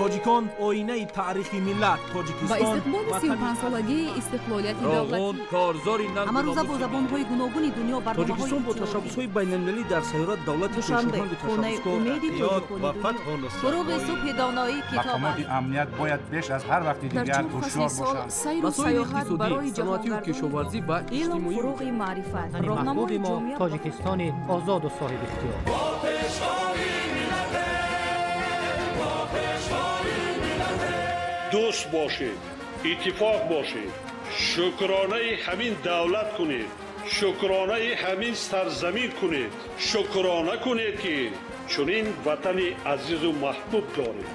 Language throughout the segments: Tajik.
Тоҷикон оинаи таърихи миллат. Ба Тоҷикистон истиқболи 35-солагии истиқлолияти Роғун давлатӣ корзори Ҳамарӯза бо забонҳои гуногуни дунё Тоҷикистон бо барномаҳои ташаббусҳои байналмилалӣ дар сайёра давлати Душанбе, пешоҳанду хонаи ташаббускор. умеди тоҷикони дунё. Фуруғи субҳи доноӣ китоб Мақомоти аст. амният бояд беш аз ҳар вақти дар дигар чор фасли ҳушёр сол бошанд. сайру Масоили саёҳат иқтисодӣ, барои саноатию ҷаҳонгардони кишоварзӣ ва Илм иҷтимоӣ. фуруғи маърифат, Ватани роҳнамои маҳбуби мо ҷомеа. Тоҷикистони озоду соҳибихтиёр. Дӯст бошед, иттифоқ бошед, шукронаи ҳамин давлат кунед, шукронаи ҳамин сарзамин кунед, шукрона кунед, ки чунин ватани азизу маҳбуб доред.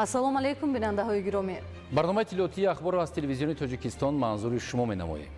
Ассалому алайкум, бинандаҳои гиромӣ. Барномаи иттилоотии Ахборро аз Телевизиони Тоҷикистон манзури шумо менамоем.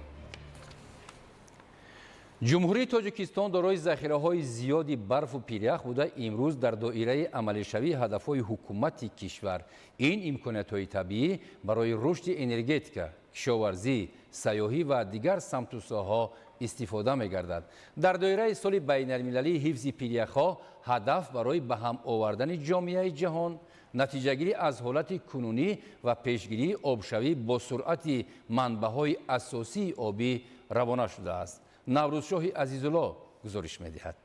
Ҷумҳурии Тоҷикистон дорои захираҳои зиёди барфу пирях буда, имрӯз дар доираи амалишавии ҳадафҳои ҳукумати кишвар ин имкониятҳои табиӣ барои рушди энергетика, кишоварзӣ, сайёҳӣ ва дигар самту соҳаҳо истифода мегардад. Дар доираи соли байналмилалии ҳифзи пиряхҳо ҳадаф барои ба ҳам овардани ҷомеаи ҷаҳон, натиҷагирӣ аз ҳолати кунунӣ ва пешгирии обшавӣ бо суръати манбаъҳои асосии обӣ равона шудааст. Наврӯзшоҳи Азизулло гузориш медиҳад.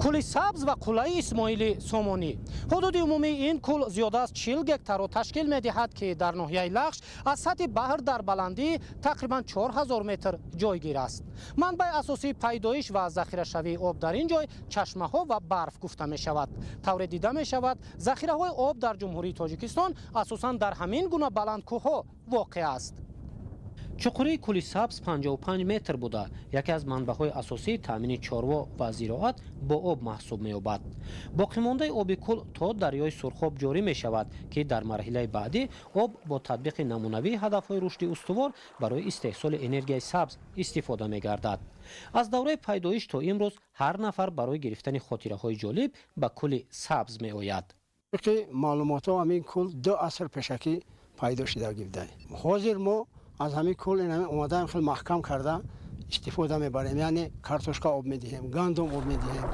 Кӯли Сабз ва қуллаи Исмоили Сомонӣ. Ҳудуди умумии ин кӯл зиёда аз 40 гектарро ташкил медиҳад, ки дар ноҳияи Лахш аз сатҳи баҳр дар баландии тақрибан 4000 метр ҷойгир аст. Манбаи асосии пайдоиш ва захирашавии об дар ин ҷой чашмаҳо ва барф гуфта мешавад. Тавре дида мешавад, захираҳои об дар Ҷумҳурии Тоҷикистон асосан дар ҳамин гуна баландкӯҳҳо воқеъ аст. Чуқурии кӯли Сабз 55 метр буда, яке аз манбаъҳои асосии таъмини чорво ва зироат бо об маҳсуб меёбад. Боқимондаи оби кӯл то дарёи Сурхоб ҷорӣ мешавад, ки дар марҳилаи баъдӣ об бо татбиқи намунавии ҳадафҳои рушди устувор барои истеҳсоли энергияи сабз истифода мегардад. Аз давраи пайдоиш то имрӯз ҳар нафар барои гирифтани хотираҳои ҷолиб ба кӯли Сабз меояд. Тибқи маълумотҳо, ҳамин кӯл 2 аср пешакӣ пайдо шуда гибда. Ҳозир мо аз ҳамин кӯл омадаем, хеле маҳкам карда истифода мебарем, яъне картошка об медиҳем, гандум об медиҳем.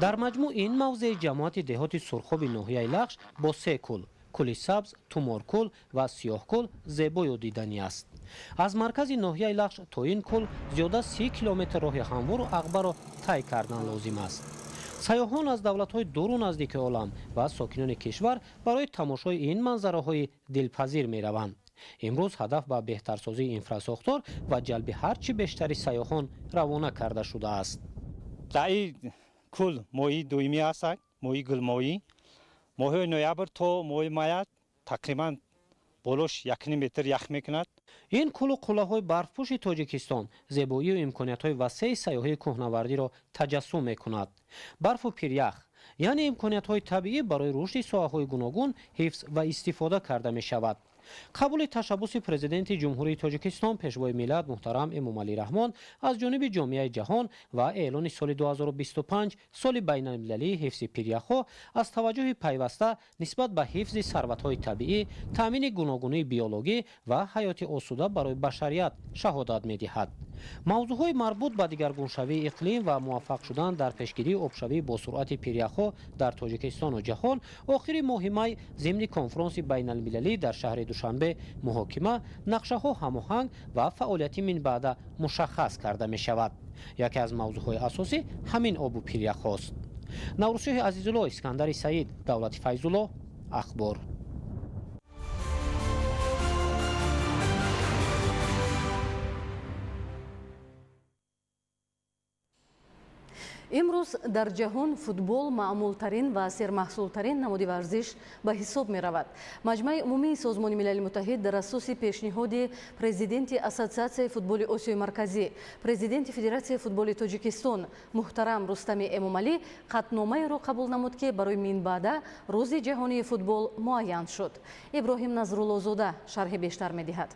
Дар маҷмӯъ ин мавзеи ҷамоати деҳоти Сурхоби ноҳияи Лахш бо се кӯл, кӯли Сабз, Туморкӯл ва Сиёҳкӯл, зебою диданӣ аст. Аз маркази ноҳияи Лахш то ин кӯл зиёда 30 километр роҳи ҳамвору ағбаро тай кардан лозим аст. Сайёҳон аз давлатҳои дуру наздики олам ва сокинони кишвар барои тамошои ин манзараҳои дилпазир мераванд. Имрӯз ҳадаф ба беҳтарсозии инфрасохтор ва ҷалби ҳар чӣ бештари сайёҳон равона карда шудааст. Дар ин кӯл моҳии доимӣ ҳастанд, моҳии гулмоҳӣ. Моҳи ноябр то моҳи мая тақрибан болош 1,5 метр ях мекунад. Ин кӯлу қуллаҳои барфпӯши Тоҷикистон зебоию имкониятҳои васеи сайёҳии кӯҳнавардиро таҷассум мекунад. Барфу пирях, яъне имкониятҳои табиӣ, барои рушди соҳаҳои гуногун ҳифз ва истифода карда мешавад. Қабули ташаббуси Президенти Ҷумҳурии Тоҷикистон, Пешвои миллат муҳтарам Эмомалӣ Раҳмон аз ҷониби ҷомеаи ҷаҳон ва эълони соли 2025 соли байналмилалии ҳифзи пиряхҳо аз таваҷҷӯҳи пайваста нисбат ба ҳифзи сарватҳои табиӣ, таъмини гуногунии биологӣ ва ҳаёти осуда барои башарият шаҳодат медиҳад. Мавзӯъҳои марбут ба дигаргуншавии иқлим ва муваффақ шудан дар пешгирии обшавии босуръати пиряхҳо дар Тоҷикистону ҷаҳон охири моҳи май зимни конфронси байналмилалӣ дар шаҳри Душанбе муҳокима, нақшаҳо ҳамоҳанг ва фаъолияти минбаъда мушаххас карда мешавад. Яке аз мавзӯъҳои асосӣ ҳамин обу пиряхҳост. Наврӯзшоҳи Азизулло, Искандари Саид, Давлати Файзулло, Ахбор. Имрӯз дар ҷаҳон футбол маъмултарин ва сермаҳсултарин намуди варзиш ба ҳисоб меравад. Маҷмаи умумии Созмони Милали Муттаҳид дар асоси пешниҳоди президенти Ассотсиатсияи футболи Осиёи Марказӣ, президенти Федератсияи футболи Тоҷикистон муҳтарам Рустами Эмомалӣ қатъномаеро қабул намуд, ки барои минбаъда Рӯзи ҷаҳонии футбол муайян шуд. Иброҳим Назруллозода шарҳи бештар медиҳад.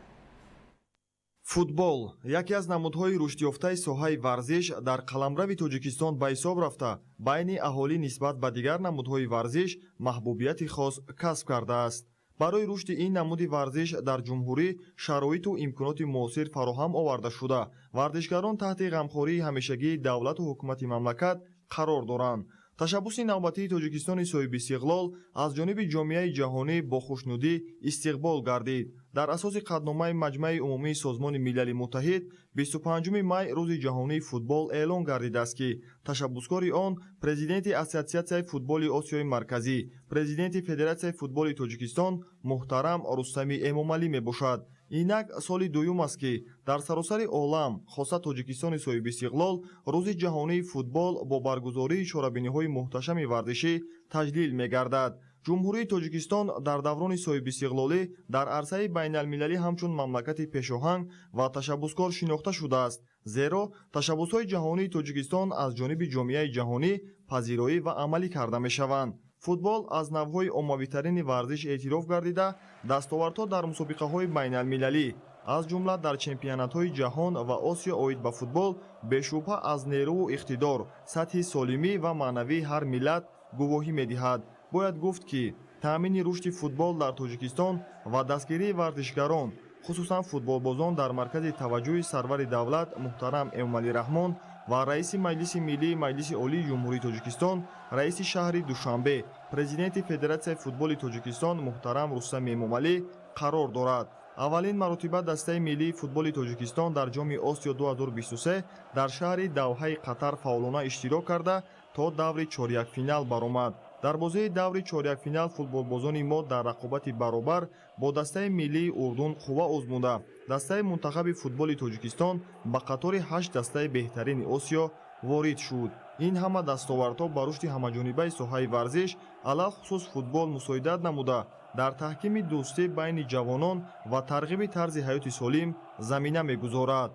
Футбол яке аз намудҳои рушдёфтаи соҳаи варзиш дар қаламрави Тоҷикистон ба ҳисоб рафта, байни аҳолӣ нисбат ба дигар намудҳои варзиш маҳбубияти хос касб кардааст. Барои рушди ин намуди варзиш дар ҷумҳурӣ шароиту имконоти муосир фароҳам оварда шуда, варзишгарон таҳти ғамхории ҳамешагии давлату ҳукумати мамлакат қарор доранд. Ташаббуси навбатии Тоҷикистони соҳибистиқлол аз ҷониби ҷомеаи ҷаҳонӣ бо хушнудӣ истиқбол гардид. Дар асоси қатъномаи Маҷмаи умумии Созмони Милали Муттаҳид 25 май Рӯзи ҷаҳонии футбол эълон гардидааст, ки ташаббускори он президенти Ассотсиатсияи футболи Осиёи Марказӣ, президенти Федератсияи футболи Тоҷикистон муҳтарам Рустами Эмомалӣ мебошад. Инак соли дуюм аст, ки дар саросари олам, хоса Тоҷикистони соҳибистиқлол, Рӯзи ҷаҳонии футбол бо баргузории чорабиниҳои муҳташами варзишӣ таҷлил мегардад. Ҷумҳурии Тоҷикистон дар даврони соҳибистиқлолӣ дар арсаи байналмилалӣ ҳамчун мамлакати пешоҳанг ва ташаббускор шинохта шудааст, зеро ташаббусҳои ҷаҳонии Тоҷикистон аз ҷониби ҷомеаи ҷаҳонӣ пазироӣ ва амалӣ карда мешаванд. Футбол аз навъҳои оммавитарини варзиш эътироф гардида, дастовардҳо дар мусобиқаҳои байналмилалӣ, аз ҷумла дар чемпионатҳои ҷаҳон ва Осиё оид ба футбол бешубҳа аз нерӯву иқтидор, сатҳи солимӣ ва маънавии ҳар миллат гувоҳӣ медиҳад. Бояд гуфт, ки таъмини рушди футбол дар Тоҷикистон ва дастгирии варзишгарон, хусусан футболбозон, дар маркази таваҷҷӯҳи сарвари давлат муҳтарам Эмомалӣ Раҳмон ва раиси Маҷлиси Миллии Маҷлиси Олии Ҷумҳурии Тоҷикистон, раиси шаҳри Душанбе, президенти Федератсияи футболи Тоҷикистон муҳтарам Рустами Эмомалӣ қарор дорад. Аввалин маротиба дастаи миллии футболи Тоҷикистон дар Ҷоми Осиё 2023 дар шаҳри Давҳаи Қатар фаъолона иштирок карда, то даври чорякфинал баромад. Дар бозии даври чорякфинал футболбозони мо дар рақобати баробар бо дастаи миллии Урдун қувва озмуда, дастаи мунтахаби футболи Тоҷикистон ба қатори 8 дастаи беҳтарини Осиё ворид шуд. Ин ҳама дастовардҳо ба рушди ҳамаҷонибаи соҳаи варзиш, алалхусус футбол, мусоидат намуда, дар таҳкими дӯстӣ байни ҷавонон ва тарғиби тарзи ҳаёти солим замина мегузорад.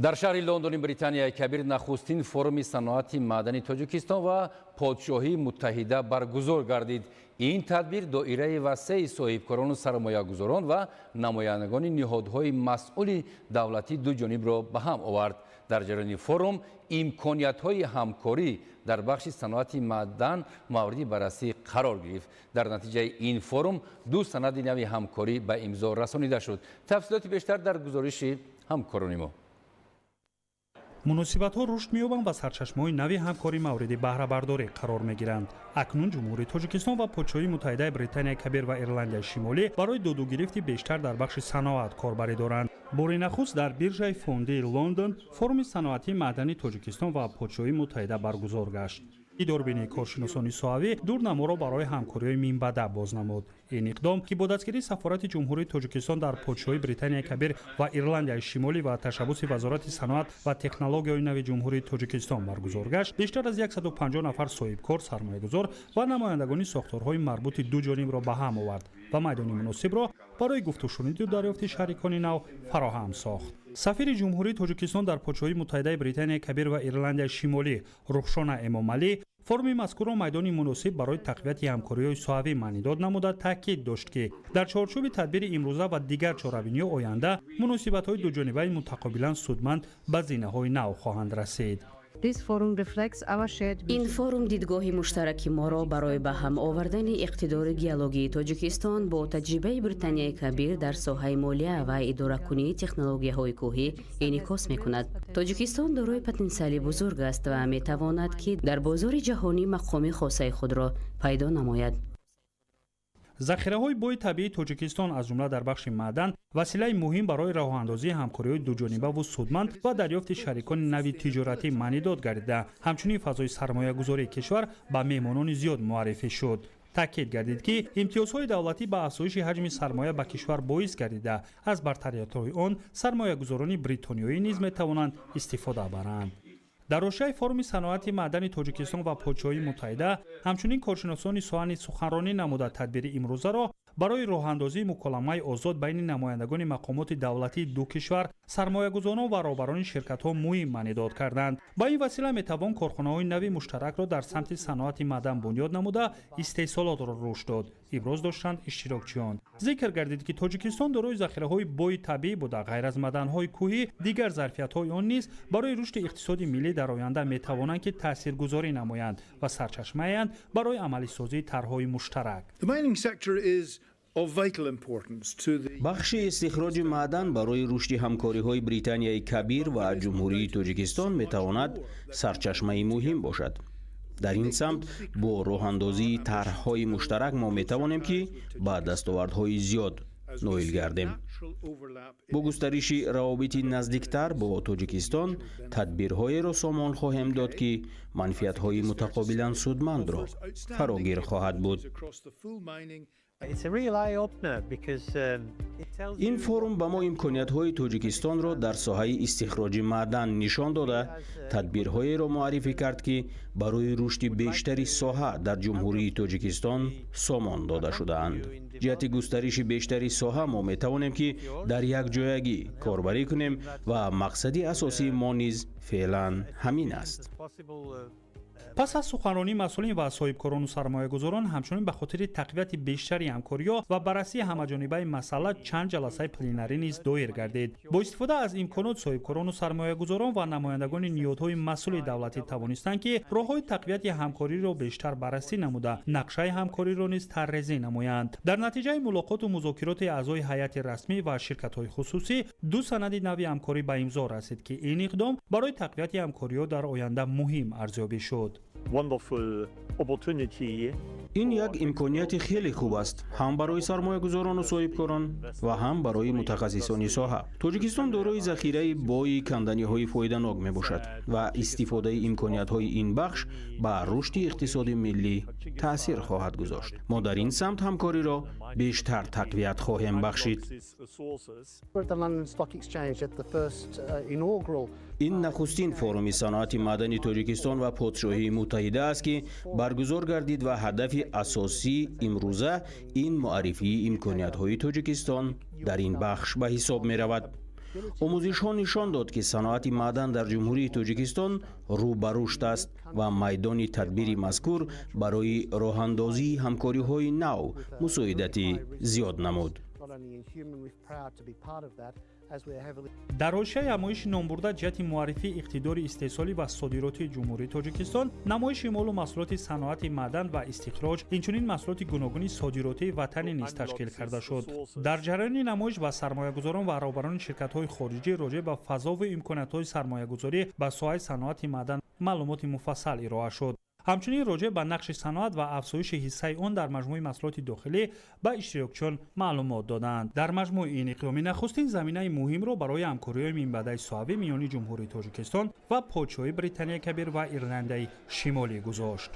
Дар шаҳри Лондони Британияи Кабир нахустин форуми саноати маъдани Тоҷикистон ва Подшоҳии Муттаҳида баргузор гардид. Ин тадбир доираи васеи соҳибкорону сармоягузорон ва намояндагони ниҳодҳои масъули давлатӣ ду ҷонибро ба ҳам овард. Дар ҷараёни форум имкониятҳои ҳамкорӣ дар бахши саноати маъдан мавриди баррасӣ қарор гирифт. Дар натиҷаи ин форум ду санади нави ҳамкорӣ ба имзо расонида шуд. Тафсилоти бештар дар гузориши ҳамкорони мо. Муносибатҳо рушд меёбанд ва сарчашмаҳои нави ҳамкорӣ мавриди баҳрабардорӣ қарор мегиранд. Акнун Ҷумҳурии Тоҷикистон ва Подшоҳии Муттаҳидаи Британияи Кабир ва Ирландияи Шимолӣ барои додугирифти бештар дар бахши саноат корбарӣ доранд. Бори нахуст дар биржаи фондии Лондон форуми саноатии маъдани Тоҷикистон ва Подшоҳии Муттаҳида баргузор гашт. Дидорбинии коршиносони соҳавӣ дурнаморо барои ҳамкориҳои минбаъда боз намуд. Ин иқдом, ки бо дастгирии сафорати Ҷумҳурии Тоҷикистон дар Подшоҳии Британияи Кабир ва Ирландияи Шимолӣ ва ташаббуси Вазорати саноат ва технологияҳои нави Ҷумҳурии Тоҷикистон баргузор гашт, бештар аз 150 нафар соҳибкор, сармоягузор ва намояндагони сохторҳои марбути ду ҷонибро ба ҳам овард ва майдони муносибро барои гуфтушуниду дарёфти шарикони нав фароҳам сохт. Сафири Ҷумҳурии Тоҷикистон дар Подшоҳии Муттаҳидаи Британияи Кабир ва Ирландияи Шимолӣ Рухшона Эмомалӣ форуми мазкурро майдони муносиб барои тақвияти ҳамкориҳои соҳавӣ маънидод намуда, таъкид дошт, ки дар чорчӯби тадбири имрӯза ва дигар чорабиниҳо оянда муносибатҳои дуҷонибаи мутақобилан судманд ба зинаҳои нав хоҳанд расид. Ин форум дидгоҳи муштараки моро барои ба ҳам овардани иқтидори геологии Тоҷикистон бо таҷрибаи Британияи Кабир дар соҳаи молия ва идоракунии технологияҳои кӯҳӣ инъикос мекунад. Тоҷикистон дорои потенсиали бузург аст ва метавонад, ки дар бозори ҷаҳонӣ мақоми хосаи худро пайдо намояд. Захираҳои бои табиии Тоҷикистон, аз ҷумла дар бахши маъдан, василаи муҳим барои роҳандозии ҳамкориҳои дуҷонибаву судманд ва дарёфти шарикони нави тиҷоратӣ маънидод гардида, ҳамчунин фазои сармоягузории кишвар ба меҳмонони зиёд муаррифӣ шуд. Таъкид гардид, ки имтиёзҳои давлатӣ ба афзоиши ҳаҷми сармоя ба кишвар боис гардида, аз бартариятҳои он сармоягузорони бритониёӣ низ метавонанд истифода баранд. Дар ҳошияи форуми саноати маъдани Тоҷикистон ва Подшоҳии Муттаҳида ҳамчунин коршиносони соҳа низ суханронӣ намуда, тадбири имрӯзаро барои роҳандозии муколамаи озод байни намояндагони мақомоти давлатии ду кишвар, сармоягузорон ва роҳбарони ширкатҳо муҳим маънидод карданд. Ба ин васила метавон корхонаҳои нави муштаракро дар самти саноати маъдан бунёд намуда, истеҳсолотро рушд дод, иброз доштанд иштирокчиён. Зикр гардид, ки Тоҷикистон дорои захираҳои бои табиӣ буда, ғайр аз маъданҳои кӯҳӣ дигар зарфиятҳои он низ барои рушди иқтисоди миллӣ дар оянда метавонанд, ки таъсиргузорӣ намоянд ва сарчашмаянд барои амалисозии тарҳҳои муштарак. Бахши истихроҷи маъдан барои рушди ҳамкориҳои Британияи Кабир ва Ҷумҳурии Тоҷикистон метавонад сарчашмаи муҳим бошад. Дар ин самт бо роҳандозии тарҳҳои муштарак мо метавонем, ки ба дастовардҳои зиёд ноил гардем. Бо густариши равобити наздиктар бо Тоҷикистон тадбирҳоеро сомон хоҳем дод, ки манфиатҳои мутақобилан судмандро фарогир хоҳад буд. Ин форум ба мо имкониятҳои Тоҷикистонро дар соҳаи истихроҷи маъдан нишон дода, тадбирҳоеро муаррифӣ кард, ки барои рушди бештари соҳа дар Ҷумҳурии Тоҷикистон сомон дода шудаанд. Ҷиҳати густариши бештари соҳа мо метавонем, ки дар якҷоягӣ корбарӣ кунем ва мақсади асосии мо низ феълан ҳамин аст. Пас аз суханронии масъулин ва соҳибкорону сармоягузорон, ҳамчунин ба хотири тақвияти бештари ҳамкориҳо ва баррасии ҳамаҷонибаи масъала чанд ҷаласаи пленарӣ низ доир гардид. Бо истифода аз имконот соҳибкорону сармоягузорон ва намояндагони ниҳодҳои масъули давлатӣ тавонистанд, ки роҳҳои тақвияти ҳамкориро бештар баррасӣ намуда, нақшаи ҳамкориро низ таррезӣ намоянд. Дар натиҷаи мулоқоту музокироти аъзои ҳайати расмӣ ва ширкатҳои хусусӣ ду санади нави ҳамкорӣ ба имзо расид, ки ин иқдом барои тақвияти ҳамкориҳо дар оянда муҳим арзёбӣ шуд. Ин як имконияти хеле хуб аст ҳам барои сармоягузорону соҳибкорон ва ҳам барои мутахассисони соҳа. Тоҷикистон дорои захираи бои канданиҳои фоиданок мебошад ва истифодаи имкониятҳои ин бахш ба рушди иқтисоди миллӣ таъсир хоҳад гузошт. Мо дар ин самт ҳамкориро бештар тақвият хоҳем бахшид. Ин нахустин форуми саноати маъдани Тоҷикистон ва Подшоҳии Муттаҳида аст, ки баргузор гардид ва ҳадафи асосии имрӯза ин муаррифии имкониятҳои Тоҷикистон дар ин бахш ба ҳисоб меравад. Омӯзишҳо нишон дод, ки саноати маъдан дар Ҷумҳурии Тоҷикистон рӯ ба рушд аст ва майдони тадбири мазкур барои роҳандозии ҳамкориҳои нав мусоидати зиёд намуд. Дар ҳошияи ҳамоиши номбурда ҷиҳати муаррифии иқтидори истеҳсолӣ ва содиротии Ҷумҳурии Тоҷикистон, намоиши молу маҳсулоти саноати маъдан ва истихроҷ, инчунин маҳсулоти гуногуни содиротии ватанӣ низ ташкил карда шуд. Дар ҷараёни намоиш ба сармоягузорон ва роҳбарони ширкатҳои хориҷӣ роҷеъ ба фазову имкониятҳои сармоягузорӣ ба соҳаи саноати маъдан маълумоти муфассал ироа шуд. Ҳамчунин роҷеъ ба нақши саноат ва афзоиши ҳиссаи он дар маҷмӯи маҳсулоти дохилӣ ба иштирокчиён маълумот доданд. Дар маҷмӯи ин иқдоми нахустин заминаи муҳимро барои ҳамкориҳои минбаъдаи соҳавӣ миёни Ҷумҳурии Тоҷикистон ва Подшоҳии Британияи Кабир ва Ирландияи Шимолӣ гузошт.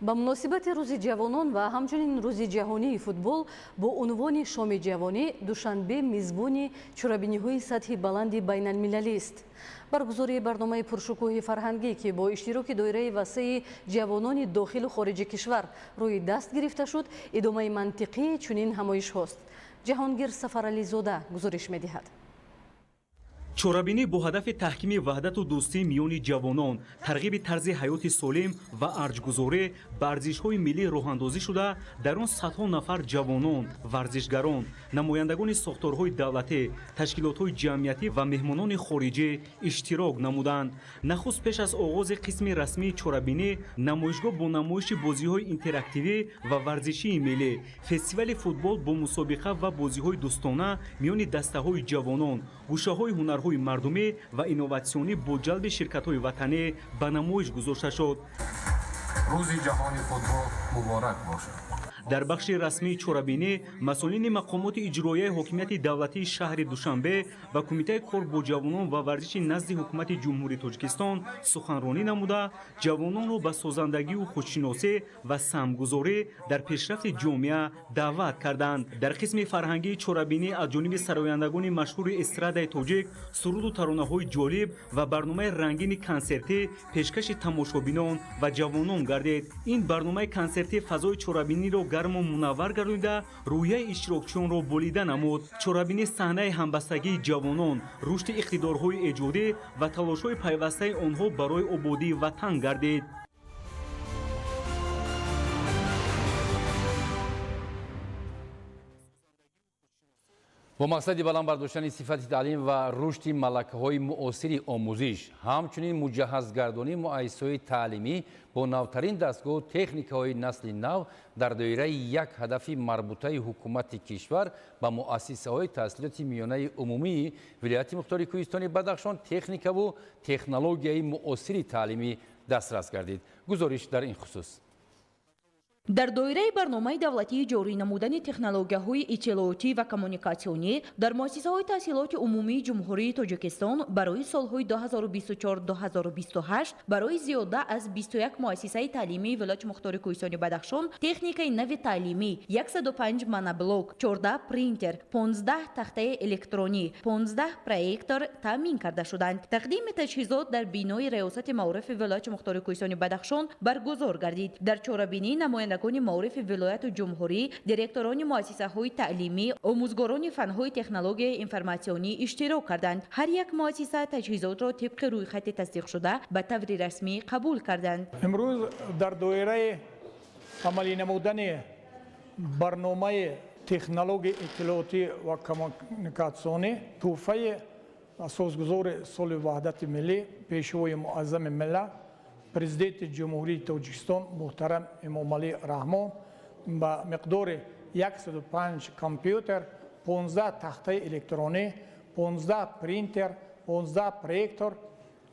Ба муносибати Рӯзи ҷавонон ва ҳамчунин Рӯзи ҷаҳонии футбол бо унвони Шоми ҷавонӣ Душанбе мизбони чорабиниҳои сатҳи баланди байналмилалист. Баргузории барномаи пуршукӯҳи фарҳангӣ, ки бо иштироки доираи васеи ҷавонони дохилу хориҷи кишвар рӯи даст гирифта шуд, идомаи мантиқии чунин ҳамоишҳост. Ҷаҳонгир Сафарализода гузориш медиҳад. Чорабинӣ бо ҳадафи таҳкими ваҳдату дӯстии миёни ҷавонон, тарғиби тарзи ҳаёти солим ва арҷгузорӣ ба арзишҳои миллӣ роҳандозӣ шуда, дар он садҳо нафар ҷавонон, варзишгарон, намояндагони сохторҳои давлатӣ, ташкилотҳои ҷамъиятӣ ва меҳмонони хориҷӣ иштирок намуданд. Нахуст пеш аз оғози қисми расмии чорабинӣ намоишгоҳ бо намоиши бозиҳои интерактивӣ ва варзишии миллӣ, фестивали футбол бо мусобиқа ва бозиҳои дӯстона миёни дастаҳои ҷавонон, гӯшаҳои ҳунарҳои мардумӣ ва инноватсионӣ бо ҷалби ширкатҳои ватанӣ ба намоиш гузошта шуд. Рӯзи ҷаҳони футбол муборак бошад. Дар бахши расмии чорабинӣ масъулини мақомоти иҷроияи ҳокимияти давлатии шаҳри Душанбе ва Кумитаи кор бо ҷавонон ва варзиши назди Ҳукумати Ҷумҳурии Тоҷикистон суханронӣ намуда, ҷавононро ба созандагию худшиносӣ ва самтгузорӣ дар пешрафти ҷомеа даъват карданд. Дар қисми фарҳангии чорабинӣ аз ҷониби сарояндагони машҳури эстрадаи тоҷик суруду таронаҳои ҷолиб ва барномаи рангини консертӣ пешкаши тамошобинон ва ҷавонон гардид. Ин барномаи консертӣ фазои чорабиниро гарму мунаввар гардонида, рӯҳияи иштирокчиёнро болида намуд. Чорабинӣ саҳнаи ҳамбастагии ҷавонон, рушди иқтидорҳои эҷодӣ ва талошҳои пайвастаи онҳо барои ободии ватан гардид. Бо мақсади баланд бардоштани сифати таълим ва рушди малакаҳои муосири омӯзиш, ҳамчунин муҷаҳҳазгардонии муассисаҳои таълимӣ бо навтарин дастгоҳу техникаҳои насли нав дар доираи як ҳадафи марбутаи ҳукумати кишвар ба муассисаҳои таҳсилоти миёнаи умумии вилояти мухтори Кӯҳистони Бадахшон техникаву технологияи муосири таълимӣ дастрас гардид. Гузориш дар ин хусус. Дар доираи барномаи давлатии ҷорӣ намудани технологияҳои иттилоотӣ ва коммуникатсионӣ дар муассисаҳои таҳсилоти умумии Ҷумҳурии Тоҷикистон барои солҳои 2024-2028 барои зиёда аз 21 муассисаи таълимии вилояти мухтори Кӯҳистони Бадахшон техникаи нави таълимӣ 105 моноблок, 14 принтер, 15 тахтаи электронӣ, 15 проектор таъмин карда шуданд. Тақдими таҷҳизот дар бинои Раёсати маорифи вилояти мухтори Кӯҳистони Бадахшон баргузор гардид. Дар чорабинӣ намояндагони маорифи вилояту ҷумҳурӣ, директорони муассисаҳои таълимӣ, омӯзгорони фанҳои технологияи информатсионӣ иштирок карданд. Ҳар як муассиса таҷҳизотро тибқи рӯйхати тасдиқшуда ба таври расмӣ қабул карданд. Имрӯз дар доираи амалӣ намудани барномаи технологияи иттилоотӣ ва коммуникатсионӣ тӯҳфаи асосгузори соли ваҳдати миллӣ, пешвои муаззами миллат, Президенти Ҷумҳурии Тоҷикистон муҳтарам Эмомалӣ Раҳмон ба миқдори 105 компютер, 15 тахтаи электронӣ, 15 принтер, 15 проектор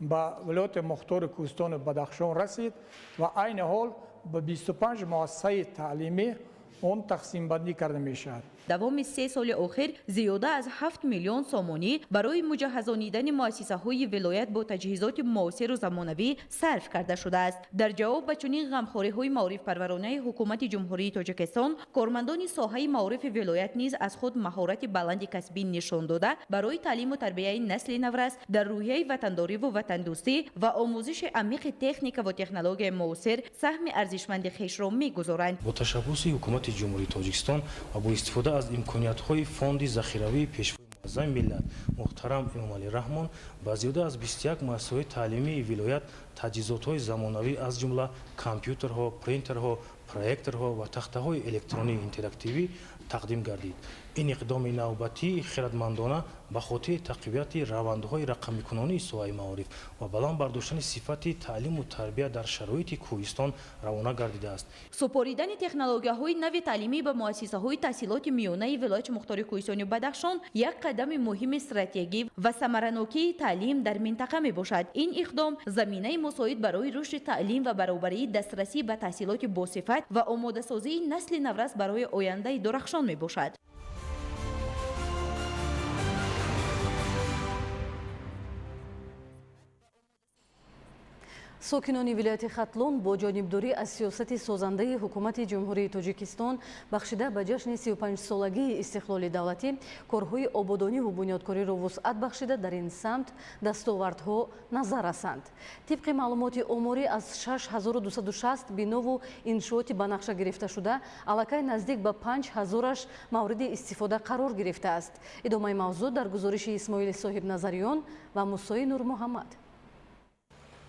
ба вилояти мухтори Кӯҳистони Бадахшон расид ва айни ҳол ба 25 муассисаи таълимӣ он тақсимбандӣ карда мешавад. Давоми 3 соли охир зиёда аз 7 миллион сомонӣ барои муҷаҳҳазонидани муассисаҳои вилоят бо таҷҳизоти муосиру замонавӣ сарф карда шудааст. Дар ҷавоб ба чунин ғамхориҳои маорифпарваронаи Ҳукумати Ҷумҳурии Тоҷикистон, кормандони соҳаи маорифи вилоят низ аз худ маҳорати баланди касбӣ нишон дода, барои таълиму тарбияи насли наврас дар рӯҳияи ватандориву ватандӯстӣ ва омӯзиши амиқи техника ва технологияи муосир саҳми арзишманди хешро мегузоранд. Бо ташаббуси Ҳукумати Ҷумҳурии Тоҷикистон ва бо истифода аз имкониятҳои фонди захиравии пешвои муаззами миллат муҳтарам Эмомалӣ Раҳмон ба зиёда аз 21 муассисаҳои таълимии вилоят таҷҳизотҳои замонавӣ аз ҷумла компютерҳо, принтерҳо, проекторҳо ва тахтаҳои электронии интерактивӣ тақдим гардид. Ин иқдоми навбатии хирадмандона ба хотири тақвияти равандҳои рақамикунонии соҳаи маориф ва баланд бардоштани сифати таълиму тарбия дар шароити кӯҳистон равона гардидааст. Супоридани технологияҳои нави таълимӣ ба муассисаҳои таҳсилоти миёнаи вилояти мухтори Кӯҳистони Бадахшон як қадами муҳими стратегӣ ва самаранокии таълим дар минтақа мебошад. Ин иқдом заминаи мусоид барои рушди таълим ва баробарии дастрасӣ ба таҳсилоти босифат ва омодасозии насли наврас барои ояндаи дурахшон мебошад. Сокинони вилояти Хатлон бо ҷонибдорӣ аз сиёсати созандаи ҳукумати Ҷумҳурии Тоҷикистон бахшида ба ҷашни 35-солагии истиқлоли давлатӣ корҳои ободониву бунёдкориро вусъат бахшида дар ин самт дастовардҳо назар расанд. Тибқи маълумоти оморӣ аз 6260 бинову иншооти ба нақша гирифташуда аллакай наздик ба 5000-аш мавриди истифода қарор гирифтааст. Идомаи мавзӯъ дар гузориши Исмоили Соҳибназариён ва Мусои Нурмуҳаммад.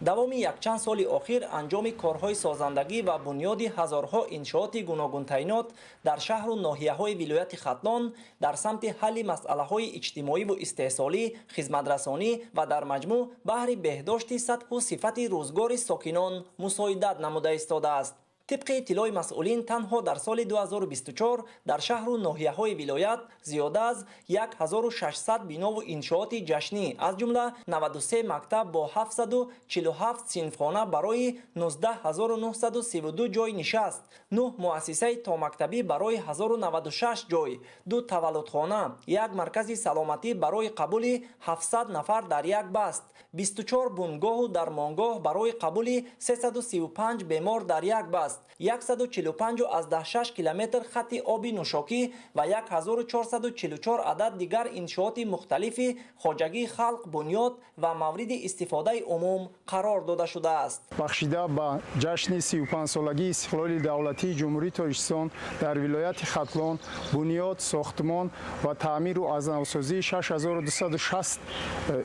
Давоми якчанд соли охир анҷоми корҳои созандагӣ ва бунёди ҳазорҳо иншооти гуногунтайнот дар шаҳру ноҳияҳои вилояти Хатлон дар самти ҳалли масъалаҳои иҷтимоиву истеҳсолӣ, хизматрасонӣ ва дар маҷмӯъ баҳри беҳдошти сатҳу сифати рӯзгори сокинон мусоидат намуда истодааст. Тибқи иттилои масъулин, танҳо дар соли 2024 дар шаҳру ноҳияҳои вилоят зиёда аз 1600 бинову иншооти ҷашнӣ, аз ҷумла 93 мактаб бо 747 синфхона барои 19932 ҷой нишаст, 9 муассисаи томактабӣ барои 1096 ҷой, 2 таваллудхона, як маркази саломатӣ барои қабули 700 нафар дар як баст, 24 бунгоҳу дармонгоҳ барои қабули 335 бемор дар як баст, 145,6 километр хати оби нӯшокӣ ва 1444 адад дигар иншооти мухталифи хоҷагии халқ бунёд ва мавриди истифодаи умум қарор дода шудааст. Бахшида ба ҷашни 35-солагии истиқлоли давлатии Ҷумҳурии Тоҷикистон дар вилояти Хатлон бунёд, сохтмон ва таъмиру азнавсозии 6260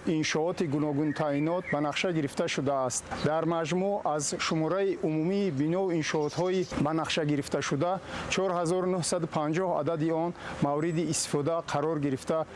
иншооти гуногунтаъинот ба нақша гирифта шудааст. Дар маҷмӯъ аз шумораи умумии бинову иншоотҳои ба нақша гирифташуда 4950 адади он мавриди истифода қарор гирифта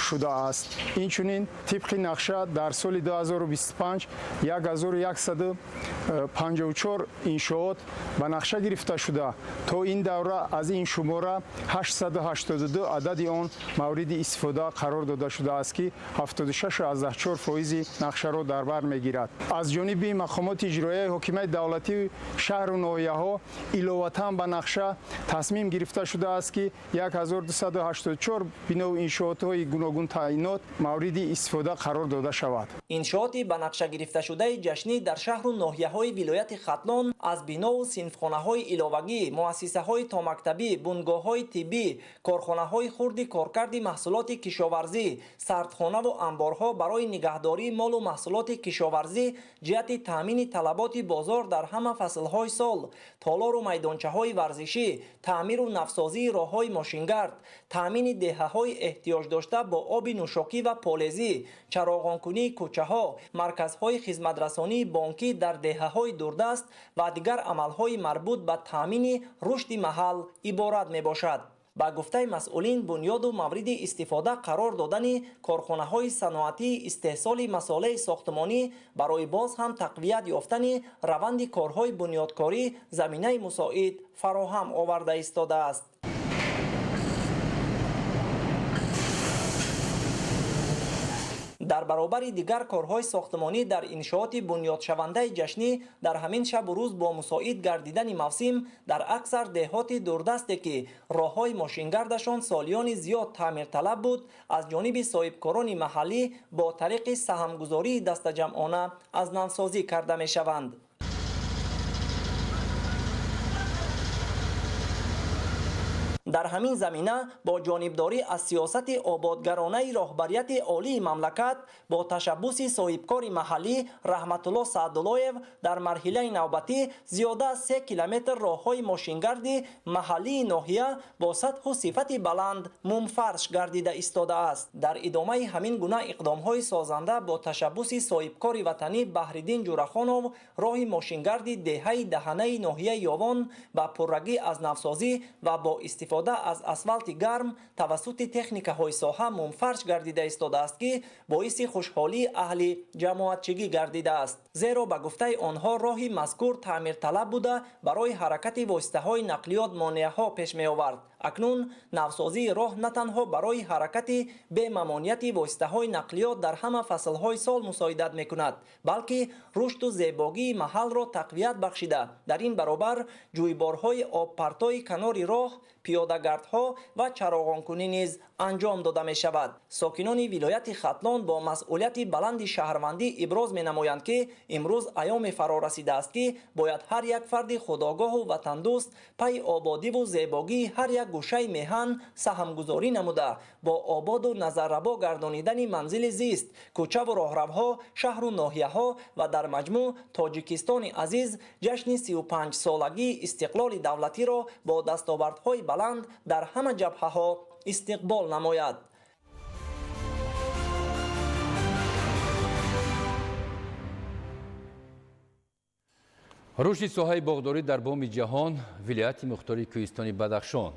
шудааст. Инчунин тибқи нақша дар соли 2025 1154 иншоот ба нақша гирифта шуда, то ин давра аз ин шумора 882 адади он мавриди истифода қарор дода шудааст, ки 76,4 фоизи нақшаро дар бар мегирад. Аз ҷониби мақомоти иҷроияи ҳокимияти давлатии шаҳру ноҳияҳо иловатан ба нақша тасмим гирифта шудааст, ки 1284 бинову иншоотҳои гуногунтаъинот мавриди истифода қарор дода шавад. Иншооти ба нақша гирифташудаи ҷашнӣ дар шаҳру ноҳияҳои вилояти Хатлон аз бинову синфхонаҳои иловагӣ, муассисаҳои томактабӣ, бунгоҳҳои тиббӣ, корхонаҳои хурди коркарди маҳсулоти кишоварзӣ, сардхонаву анборҳо барои нигаҳдории молу маҳсулоти кишоварзӣ ҷиҳати таъмини талаботи бозор дар ҳама фаслҳои сол, толору майдончаҳои варзишӣ, таъмиру навсозии роҳҳои мошингард, таъмини деҳаҳои эҳтиёҷдошта бо оби нӯшокӣ ва полезӣ, чароғонкунии кӯчаҳо, марказҳои хизматрасонии бонкӣ дар деҳаҳои дурдаст ва дигар амалҳои марбут ба таъмини рушди маҳал иборат мебошад. Ба гуфтаи масъулин, бунёду мавриди истифода қарор додани корхонаҳои саноатии истеҳсоли масолеҳи сохтмонӣ барои боз ҳам тақвият ёфтани раванди корҳои бунёдкорӣ заминаи мусоид фароҳам оварда истодааст. Дар баробари дигар корҳои сохтмонӣ дар иншооти бунёдшавандаи ҷашнӣ дар ҳамин шабу рӯз бо мусоид гардидани мавсим дар аксар деҳоти дурдасте, ки роҳҳои мошингардашон солиёни зиёд таъмирталаб буд, аз ҷониби соҳибкорони маҳаллӣ бо тариқи саҳмгузории дастаҷамъона аз навсозӣ карда мешаванд. Дар ҳамин замина бо ҷонибдорӣ аз сиёсати ободгаронаи роҳбарияти олии мамлакат бо ташаббуси соҳибкори маҳаллӣ Раҳматулло Саъдуллоев дар марҳилаи навбатӣ зиёда аз 3 километр роҳҳои мошингарди маҳаллии ноҳия бо сатҳу сифати баланд мумфарш гардида истодааст. Дар идомаи ҳамин гуна иқдомҳои созанда бо ташаббуси соҳибкори ватанӣ Баҳриддин Ҷурахонов роҳи мошингарди деҳаи Даҳанаи ноҳияи Ёвон ба пуррагӣ аз навсозӣ ва бо истифода аз асфалти гарм тавассути техникаҳои соҳа мумфарш гардида истодааст, ки боиси хушҳолии аҳли ҷамоатчигӣ гардидааст. Зеро ба гуфтаи онҳо роҳи мазкур таъмирталаб буда, барои ҳаракати воситаҳои нақлиёт монеаҳо пеш меовард. Акнун навсозии роҳ на танҳо барои ҳаракати бемамонияти воситаҳои нақлиёт дар ҳама фаслҳои сол мусоидат мекунад, балки рушду зебогии маҳалро тақвият бахшида, дар ин баробар ҷӯйборҳои обпартои канори роҳ, пиёдагардҳо ва чароғонкунӣ низ анҷом дода мешавад. Сокинони вилояти Хатлон бо масъулияти баланди шаҳрвандӣ иброз менамоянд, ки имрӯз айёме фаро расидааст, ки бояд ҳар як фарди худогоҳу ватандӯст пайи ободиву зебогии ҳар як гӯшаи меҳан саҳмгузорӣ намуда, бо ободу назаррабо гардонидани манзили зист, кӯчаву роҳравҳо, шаҳру ноҳияҳо ва дар маҷмӯъ Тоҷикистони азиз ҷашни 35-солагии истиқлоли давлатиро бо дастовардҳои баланд дар ҳама ҷабҳаҳо истиқбол намояд. Рушди соҳаи боғдорӣ дар боми ҷаҳон вилояти мухтори кӯҳистони Бадахшон.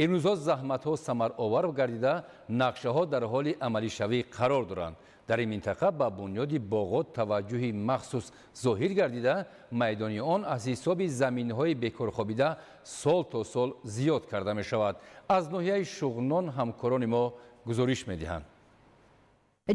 Имрӯзҳо заҳматҳо самаровар гардида, нақшаҳо дар ҳоли амалишавӣ қарор доранд. Дар ин минтақа ба бунёди боғот таваҷҷӯҳи махсус зоҳир гардида, майдони он аз ҳисоби заминҳои бекорхобида сол то сол зиёд карда мешавад. Аз ноҳияи Шуғнон ҳамкорони мо гузориш медиҳанд.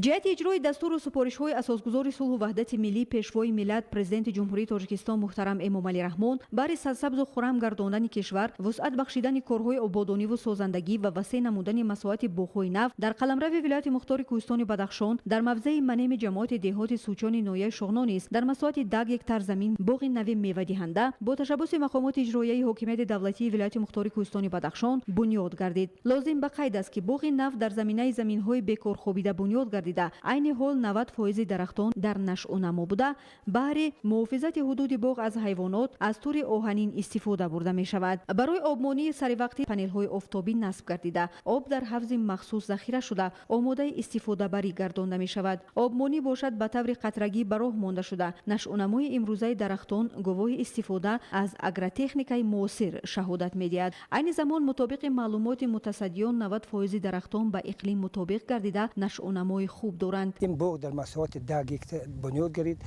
Ҷиҳати иҷрои дастуру супоришҳои асосгузори сулҳу ваҳдати миллӣ, пешвои миллат, президенти Ҷумҳурии Тоҷикистон муҳтарам Эмомалӣ Раҳмон баҳри сарсабзу хуррам гардондани кишвар, вусъат бахшидани корҳои ободониву созандагӣ ва васеъ намудани масоҳати боғҳои нав дар қаламрави вилояти мухтори Кӯҳистони Бадахшон дар мавзеи Манеми ҷамоати деҳоти Сучони ноҳияи Шуғнон низ дар масоҳати 10 гектар замин боғи нави мевадиҳанда бо ташаббуси мақомоти иҷроияи ҳокимияти давлатии вилояти мухтори Кӯҳистони Бадахшон бунёд гардид. Лозим ба қайд аст, ки боғи нав дар заминаи заминҳои бекорхобида бунёд гардида, айни ҳол 90% дарахтон дар нашъунамо буда, баҳри муҳофизати ҳудуди боғ аз ҳайвонот аз тури оҳанин истифода бурда мешавад. Барои обмонии саривақтӣ панелҳои офтобӣ насб гардида, об дар ҳавзи махсус захира шуда, омодаи истифодабарӣ гардонда мешавад. Обмонӣ бошад ба таври қатрагӣ ба роҳ монда шуда, нашъунамои имрӯзаи дарахтон гувоҳи истифода аз агротехникаи муосир шаҳодат медиҳад. Айни замон мутобиқи маълумоти мутасаддиён 90% дарахтон ба иқлим мутобиқ гардида, нашъунамои хуб доранд. Ин боғ дар масоҳати 10 гектар бунёд гардид.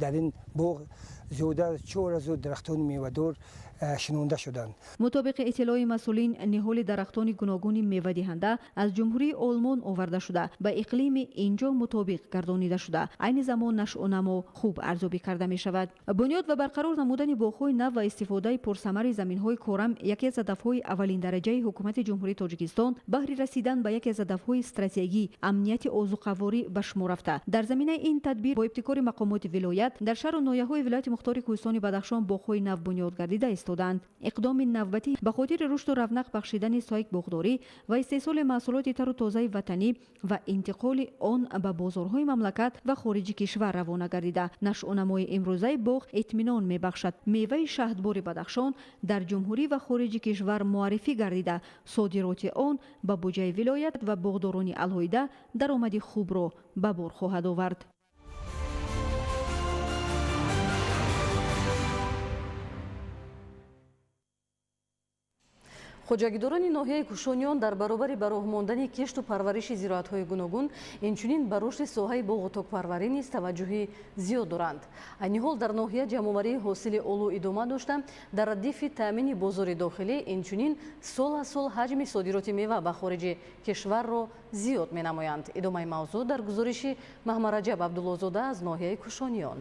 Дар ин боғ зиёда аз 4000 дарахтони мевадор шинонда шуданд. Мутобиқи иттилои масъулин, ниҳоли дарахтони гуногуни мевадиҳанда аз Ҷумҳурии Олмон оварда шуда, ба иқлими инҷо мутобиқ гардонида шуда, айни замон нашъунамо хуб арзёбӣ карда мешавад. Бунёд ва барқарор намудани боғҳои нав ва истифодаи пурсамари заминҳои корам яке аз ҳадафҳои аввалиндараҷаи ҳукумати Ҷумҳурии Тоҷикистон баҳри расидан ба яке аз ҳадафҳои стратегӣ амнияти озуқаворӣ ба шумор рафта. Дар заминаи ин тадбир бо ибтикори мақомоти вилоят дар шаҳру ноҳияҳои вилояти мухтори Кӯҳистони Бадахшон боғҳои нав бунёд гардида истодаанд. Иқдоми навбатӣ ба хотири рушду равнақ бахшидани соҳаи боғдорӣ ва истеҳсоли маҳсулоти тару тозаи ватанӣ ва интиқоли он ба бозорҳои мамлакат ва хориҷи кишвар равона гардида, нашъунамои имрӯзаи боғ итминон мебахшад. Меваи шаҳдбори Бадахшон дар ҷумҳурӣ ва хориҷи кишвар муаррифӣ гардида, содироти он ба буҷаи вилоят ва боғдорони алоҳида даромади хубро ба бор хоҳад овард. Хоҷагидорони ноҳияи Кушониён дар баробари ба роҳ мондани кишту парвариши зироатҳои гуногун, инчунин ба рушди соҳаи боғу токпарварӣ низ таваҷҷӯҳи зиёд доранд. Айни ҳол дар ноҳия ҷамъоварии ҳосили олу идома дошта, дар радифи таъмини бозори дохилӣ инчунин сол аз сол ҳаҷми содироти мева ба хориҷи кишварро зиёд менамоянд. Идомаи мавзӯъ дар гузориши Маҳмараҷаб Абдуллозода аз ноҳияи Кушониён.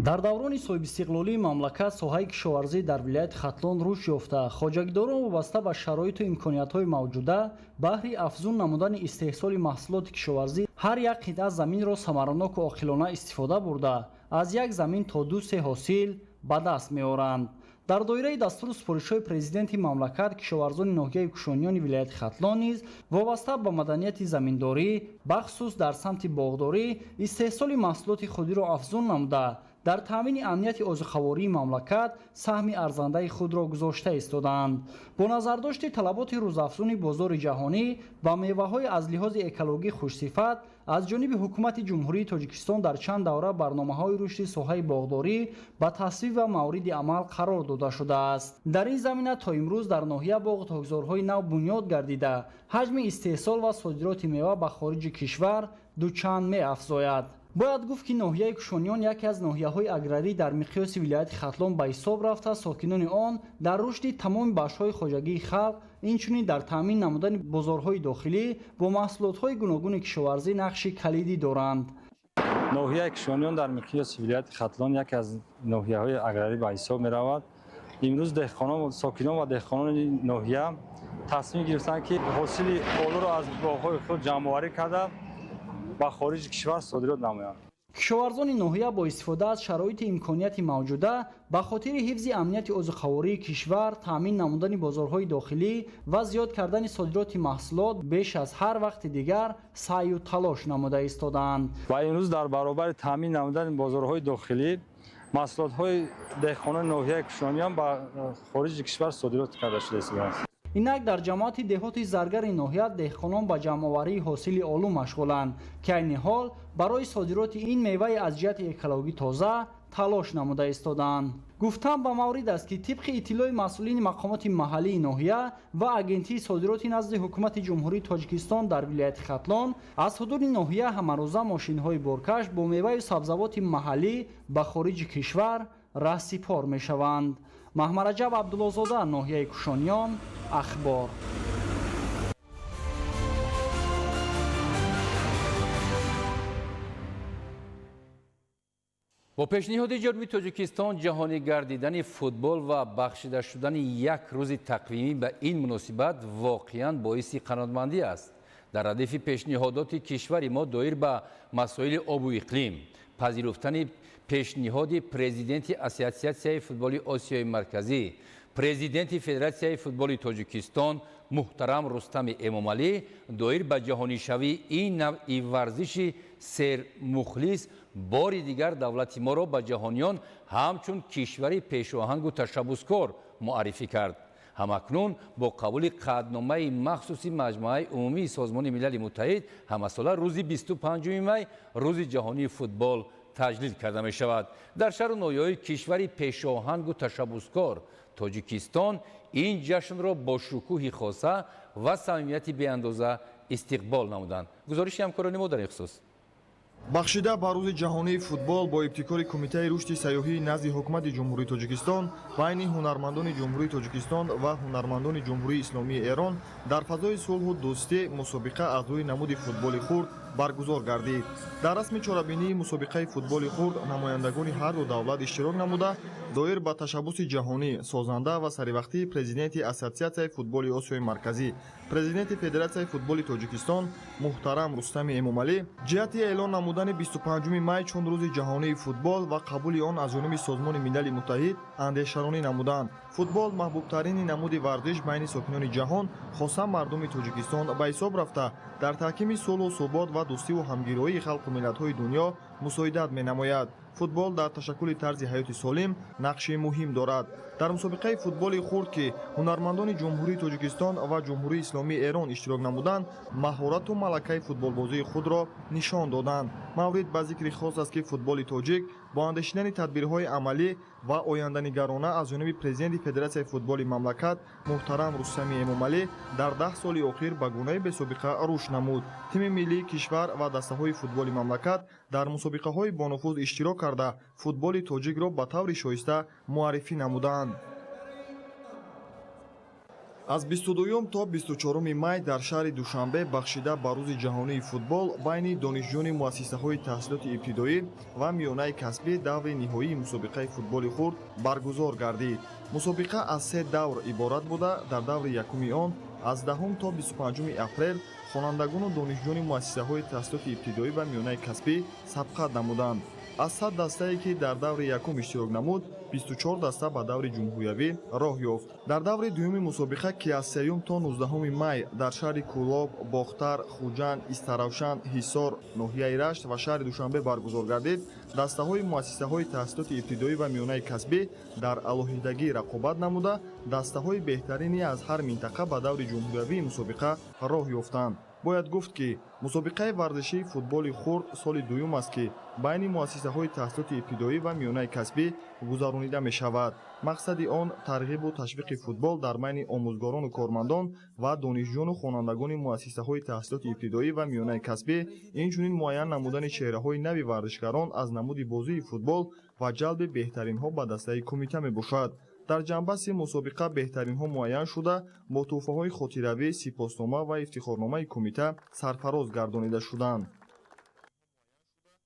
Дар даврони соҳибистиқлолии мамлакат соҳаи кишоварзӣ дар вилояти Хатлон рушд ёфта, хоҷагидорон вобаста ба шароиту имкониятҳои мавҷуда баҳри афзун намудани истеҳсоли маҳсулоти кишоварзӣ ҳар як қитъа заминро самараноку оқилона истифода бурда, аз як замин то 2-3 ҳосил ба даст меоранд. Дар доираи дастуру супоришҳои президенти мамлакат кишоварзони ноҳияи Кушониёни вилояти Хатлон низ вобаста ба маданияти заминдорӣ, бахусус дар самти боғдорӣ, истеҳсоли маҳсулоти худиро афзун намуда, дар таъмини амнияти озуқавории мамлакат саҳми арзандаи худро гузошта истодаанд. Бо назардошти талаботи рӯзафзуни бозори ҷаҳонӣ ба меваҳои аз лиҳози экологӣ хушсифат аз ҷониби ҳукумати Ҷумҳурии Тоҷикистон дар чанд давра барномаҳои рушди соҳаи боғдорӣ ба тасвиб ва мавриди амал қарор дода шудааст. Дар ин замина то имрӯз дар ноҳия боғу токзорҳои нав бунёд гардида, ҳаҷми истеҳсол ва содироти мева ба хориҷи кишвар дучанд меафзояд. Бояд гуфт, ки ноҳияи Кушониён яке аз ноҳияҳои аграрӣ дар миқёси вилояти Хатлон ба ҳисоб рафта, сокинони он дар рушди тамоми бахшҳои хоҷагии халқ, инчунин дар таъмин намудани бозорҳои дохилӣ бо маҳсулотҳои гуногуни кишоварзӣ нақши калидӣ доранд. Ноҳияи Кушониён дар миқёси вилояти Хатлон яке аз ноҳияҳои аграрӣ ба ҳисоб меравад. Имрӯз деҳқонон, сокинон ва деҳқонони ноҳия тасмим гирифтанд, ки ҳосили олуро аз боғҳои худ ҷамъоварӣ карда ба хориҷи кишвар содирот намоянд. Кишоварзони ноҳия бо истифода аз шароити имконияти мавҷуда ба хотири ҳифзи амнияти озуқавории кишвар, таъмин намудани бозорҳои дохилӣ ва зиёд кардани содироти маҳсулот беш аз ҳар вақти дигар саъю талош намуда истодаанд. Ва имрӯз дар баробари таъмин намудани бозорҳои дохилӣ маҳсулотҳои деҳқонони ноҳияи Кушониён ба хориҷи кишвар содирот карда шуда истодааст. Инак дар ҷамоати деҳоти Заргари ноҳия деҳқонон ба ҷамъоварии ҳосили олу машғуланд, ки айни ҳол барои содироти ин меваи аз ҷиҳати экологӣ тоза талош намуда истодаанд. Гуфтан ба маврид аст, ки тибқи иттилои масъулини мақомоти маҳаллии ноҳия ва Агентии содироти назди Ҳукумати Ҷумҳурии Тоҷикистон дар вилояти Хатлон, аз ҳудуди ноҳия ҳамарӯза мошинҳои боркаш бо меваю сабзавоти маҳаллӣ ба хориҷи кишвар раҳсипор мешаванд. Маҳмараҷаб Абдуллозода, ноҳияи Кушониён, Ахбор. Бо пешниҳоди ҷониби Тоҷикистон ҷаҳонӣ гардидани футбол ва бахшида шудани як рӯзи тақвимӣ ба ин муносибат воқеан боиси қаноатмандӣ аст. Дар радифи пешниҳодоти кишвари мо доир ба масоили обу иқлим, пазируфтани пешниҳоди президенти Ассотсиатсияи футболи Осиёи Марказӣ, президенти Федератсияи футболи Тоҷикистон муҳтарам Рустами Эмомалӣ доир ба ҷаҳонишавии ин навъи варзиши сермухлис бори дигар давлати моро ба ҷаҳониён ҳамчун кишвари пешоҳангу ташаббускор муаррифӣ кард. Ҳамакнун бо қабули қатъномаи махсуси Маҷмӯаи Умумии Созмони Милали Муттаҳид ҳамасола рӯзи 25 май Рӯзи ҷаҳонии футбол таҷлил карда мешавад. Дар шаҳру ноҳияҳои кишвари пешоҳангу ташаббускор Тоҷикистон ин ҷашнро бо шукӯҳи хоса ва самимияти беандоза истиқбол намуданд. Гузориши ҳамкорони мо дар ин хусус. Бахшида ба Рӯзи ҷаҳонии футбол бо ибтикори Кумитаи рушди сайёҳии назди Ҳукумати Ҷумҳурии Тоҷикистон байни ҳунармандони Ҷумҳурии Тоҷикистон ва ҳунармандони Ҷумҳурии Исломии Эрон дар фазои сулҳу дӯстӣ мусобиқа аз рӯи намуди футболи хурд баргузор гардид. Дар расми чорабинии мусобиқаи футболи хурд намояндагони ҳар ду давлат иштирок намуда, доир ба ташаббуси ҷаҳонӣ, созанда ва саривақтии президенти Ассотсиатсияи футболи Осиёи Марказӣ, президенти Федератсияи футболи Тоҷикистон муҳтарам Рустами Эмомалӣ ҷиҳати эълон намудани 25 май чун Рӯзи ҷаҳонии футбол ва қабули он аз ҷониби Созмони Милали Муттаҳид андешаронӣ намуданд. Футбол маҳбубтарини намуди варзиш байни сокинони ҷаҳон, хоса мардуми Тоҷикистон ба ҳисоб рафта, дар таҳкими сулҳу субот ва дӯстиву ҳамгироии халқу миллатҳои дунё мусоидат менамояд. Футбол дар ташаккули тарзи ҳаёти солим нақши муҳим дорад. Дар мусобиқаи футболи хурд, ки ҳунармандони Ҷумҳурии Тоҷикистон ва Ҷумҳурии Исломии Эрон иштирок намуданд, маҳорату малакаи футболбозии худро нишон доданд. Маврид ба зикри хос аст, ки футболи тоҷик бо андешидани тадбирҳои амалӣ ва оянданигарона аз ҷониби президенти Федератсияи футболи мамлакат муҳтарам Рустами Эмомалӣ дар 10 соли охир ба гунаи бесобиқа рушд намуд. Тими миллии кишвар ва дастаҳои футболи мамлакат дар мусобиқаҳои бонуфуз иштирок карда, футболи тоҷикро ба таври шоиста муаррифӣ намуданд. Аз 22 то 24 май дар шаҳри Душанбе бахшида ба Рӯзи ҷаҳонии футбол байни донишҷӯёни муассисаҳои таҳсилоти ибтидоӣ ва миёнаи касбӣ даври ниҳоии мусобиқаи футболи хурд баргузор гардид. Мусобиқа аз 3 давр иборат буда, дар даври якуми он аз 10 то 25 апрел хонандагону донишҷӯёни муассисаҳои таҳсилоти ибтидоӣ ва миёнаи касбӣ сабқат намуданд. Аз 100 дастае, ки дар даври якум иштирок намуд, 24 даста ба даври ҷумҳуриявӣ роҳ ёфт. Дар даври дуюми мусобиқа, ки аз 3 то 19 май дар шаҳри Кӯлоб, Бохтар, Хуҷанд, Истаравшан, Ҳисор, ноҳияи Рашт ва шаҳри Душанбе баргузор гардид, дастаҳои муассисаҳои таҳсилоти ибтидоӣ ва миёнаи касбӣ дар алоҳидагӣ рақобат намуда, дастаҳои беҳтарини аз ҳар минтақа ба даври ҷумҳуриявии мусобиқа роҳ ёфтанд. Бояд гуфт, ки мусобиқаи варзишии футболи хурд соли дуюм аст, ки байни муассисаҳои таҳсилоти ибтидоӣ ва миёнаи касбӣ гузаронида мешавад. Мақсади он тарғибу ташвиқи футбол дар байни омӯзгорону кормандон ва донишҷӯёну хонандагони муассисаҳои таҳсилоти ибтидоӣ ва миёнаи касбӣ, инчунин муайян намудани чеҳраҳои нави варзишгарон аз намуди бозии футбол ва ҷалби беҳтаринҳо ба дастаи кумита мебошад. Дар ҷанбаси мусобиқа беҳтаринҳо муайян шуда, бо тӯҳфаҳои хотиравӣ, сипоснома ва ифтихорномаи кумита сарфароз гардонида шуданд.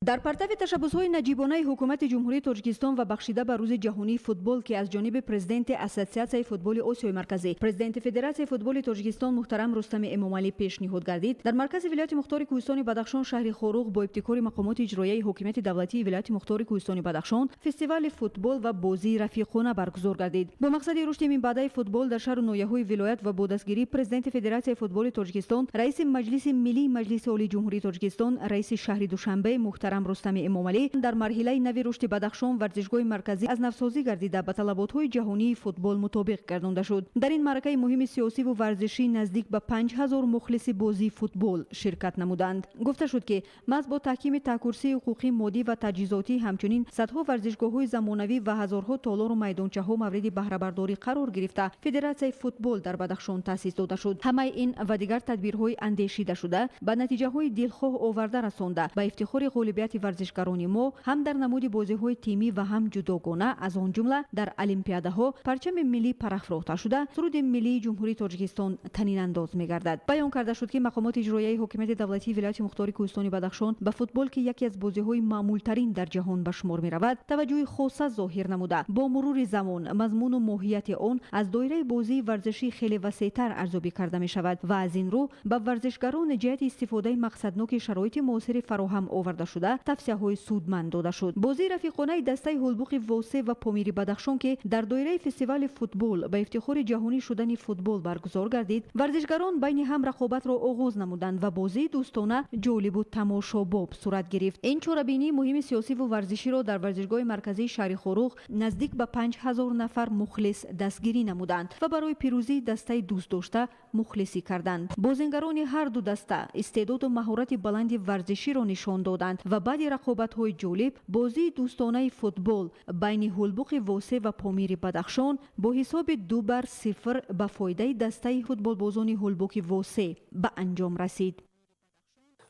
Дар партави ташаббусҳои наҷибонаи Ҳукумати Ҷумҳурии Тоҷикистон ва бахшида ба Рӯзи ҷаҳонии футбол, ки аз ҷониби президенти Ассотсиатсияи футболи Осиёи Марказӣ, президенти Федератсияи футболи Тоҷикистон муҳтарам Рустами Эмомалӣ пешниҳод гардид, дар маркази вилояти мухтори Кӯҳистони Бадахшон, шаҳри Хоруғ, бо ибтикори мақомоти иҷроияи ҳокимияти давлатии вилояти мухтори Кӯҳистони Бадахшон фестивали футбол ва бозии рафиқона баргузор гардид. Бо мақсади рушди минбаъдаи футбол дар шаҳру ноҳияҳои вилоят ва бо дастгирии президенти Федератсияи футболи Тоҷикистон, раиси Маҷлиси Миллии Маҷлиси Олии Ҷумҳурии Тоҷикистон, раиси шаҳри Душанбе муҳтарам муҳтарам Рустами Эмомалӣ дар марҳилаи нави рушди Бадахшон варзишгоҳи марказӣ аз навсозӣ гардида, ба талаботҳои ҷаҳонии футбол мутобиқ гардонда шуд. Дар ин маъракаи муҳими сиёсиву варзишӣ наздик ба 5000 мухлиси бозии футбол ширкат намуданд. Гуфта шуд, ки маҳз бо таҳкими таҳкурсии ҳуқуқӣ, моддӣ ва таҷҳизотӣ, ҳамчунин садҳо варзишгоҳҳои замонавӣ ва ҳазорҳо толору майдончаҳо мавриди баҳрабардорӣ қарор гирифта, Федератсияи футбол дар Бадахшон таъсис дода шуд. Ҳамаи ин ва дигар тадбирҳои андешидашуда ба натиҷаҳои дилхоҳ оварда расонда, ба ифтихори ғолибияти варзишгарони мо ҳам дар намуди бозиҳои тимӣ ва ҳам ҷудогона, аз он ҷумла дар олимпиадаҳо, парчами миллӣ парафрохта шуда, суруди миллии Ҷумҳурии Тоҷикистон танинандоз мегардад. Баён карда шуд, ки мақомоти иҷроияи ҳокимияти давлатии вилояти мухтори Кӯҳистони Бадахшон ба футбол, ки яке аз бозиҳои маъмултарин дар ҷаҳон ба шумор меравад, таваҷҷӯҳи хоса зоҳир намуда, бо мурури замон мазмуну моҳияти он аз доираи бозии варзишӣ хеле васеътар арзёбӣ карда мешавад ва аз ин рӯ ба варзишгарон ҷиҳати истифодаи мақсадноки шароити муосири фароҳам оварда шуда тавсияҳои судманд дода шуд. Бозии рафиқонаи дастаи Ҳулбуқи Восе ва Помири Бадахшон, ки дар доираи фестивали футбол ба ифтихори ҷаҳонӣ шудани футбол баргузор гардид, варзишгарон байни ҳам рақобатро оғоз намуданд ва бозии дӯстона ҷолибу тамошобоб сурат гирифт. Ин чорабинии муҳими сиёсиву варзиширо дар варзишгоҳи марказии шаҳри Хоруғ наздик ба 5000 нафар мухлис дастгирӣ намуданд ва барои пирӯзии дастаи дӯстдошта мухлисӣ карданд. Бозингарони ҳар ду даста истеъдоду маҳорати баланди варзиширо нишон доданд ва баъди рақобатҳои ҷолиб бозии дӯстонаи футбол байни Ҳулбуқи Восе ва Помири Бадахшон бо ҳисоби 2-0 ба фоидаи дастаи футболбозони Ҳулбуқи Восе ба анҷом расид.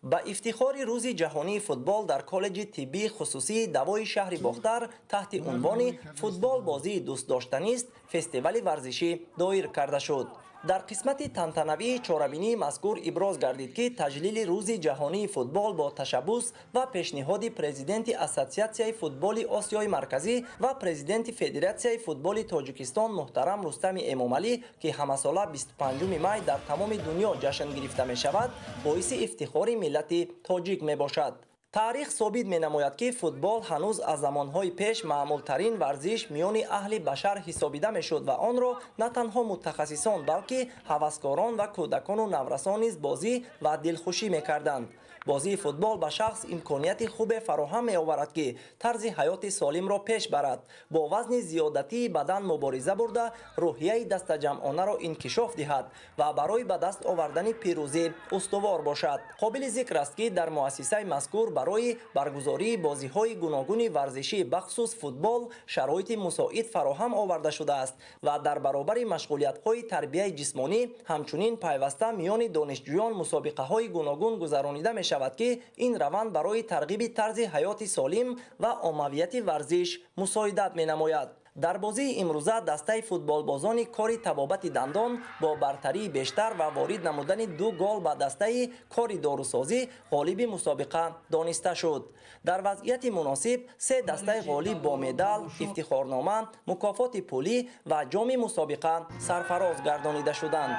Ба ифтихори Рӯзи ҷаҳонии футбол дар коллеҷи тиббии хусусии давои шаҳри Бохтар таҳти унвони «Футбол бозии дӯстдоштанист» фестивали варзишӣ доир карда шуд. Дар қисмати тантанавии чорабинии мазкур иброз гардид, ки таҷлили Рӯзи ҷаҳонии футбол бо ташаббус ва пешниҳоди президенти Ассотсиатсияи футболи Осиёи Марказӣ ва президенти Федератсияи футболи Тоҷикистон муҳтарам Рустами Эмомалӣ, ки ҳамасола 25 май дар тамоми дунё ҷашн гирифта мешавад, боиси ифтихори миллати тоҷик мебошад. Таърих собит менамояд, ки футбол ҳанӯз аз замонҳои пеш маъмултарин варзиш миёни аҳли башар ҳисобида мешуд ва онро на танҳо мутахассисон, балки ҳаваскорон ва кӯдакону наврасон низ бозӣ ва дилхушӣ мекарданд. Бозии футбол ба шахс имконияти хубе фароҳам меоварад, ки тарзи ҳаёти солимро пеш барад, бо вазни зиёдатии бадан мубориза бурда, рӯҳияи дастаҷамъонаро инкишоф диҳад ва барои ба даст овардани пирӯзӣ устувор бошад. Қобили зикр аст, ки дар муассисаи мазкур барои баргузории бозиҳои гуногуни варзишӣ, бахусус футбол, шароити мусоид фароҳам оварда шудааст ва дар баробари машғулиятҳои тарбияи ҷисмонӣ ҳамчунин пайваста миёни донишҷӯён мусобиқаҳои гуногун гузаронида мешавад, ки ин раванд барои тарғиби тарзи ҳаёти солим ва оммавияти варзиш мусоидат менамояд. Дар бозии имрӯза дастаи футболбозони кори табобати дандон бо бартарии бештар ва ворид намудани ду гол ба дастаи кори дорусозӣ ғолиби мусобиқа дониста шуд. Дар вазъияти муносиб се дастаи ғолиб бо медал, ифтихорнома, мукофоти пулӣ ва ҷоми мусобиқа сарфароз гардонида шуданд.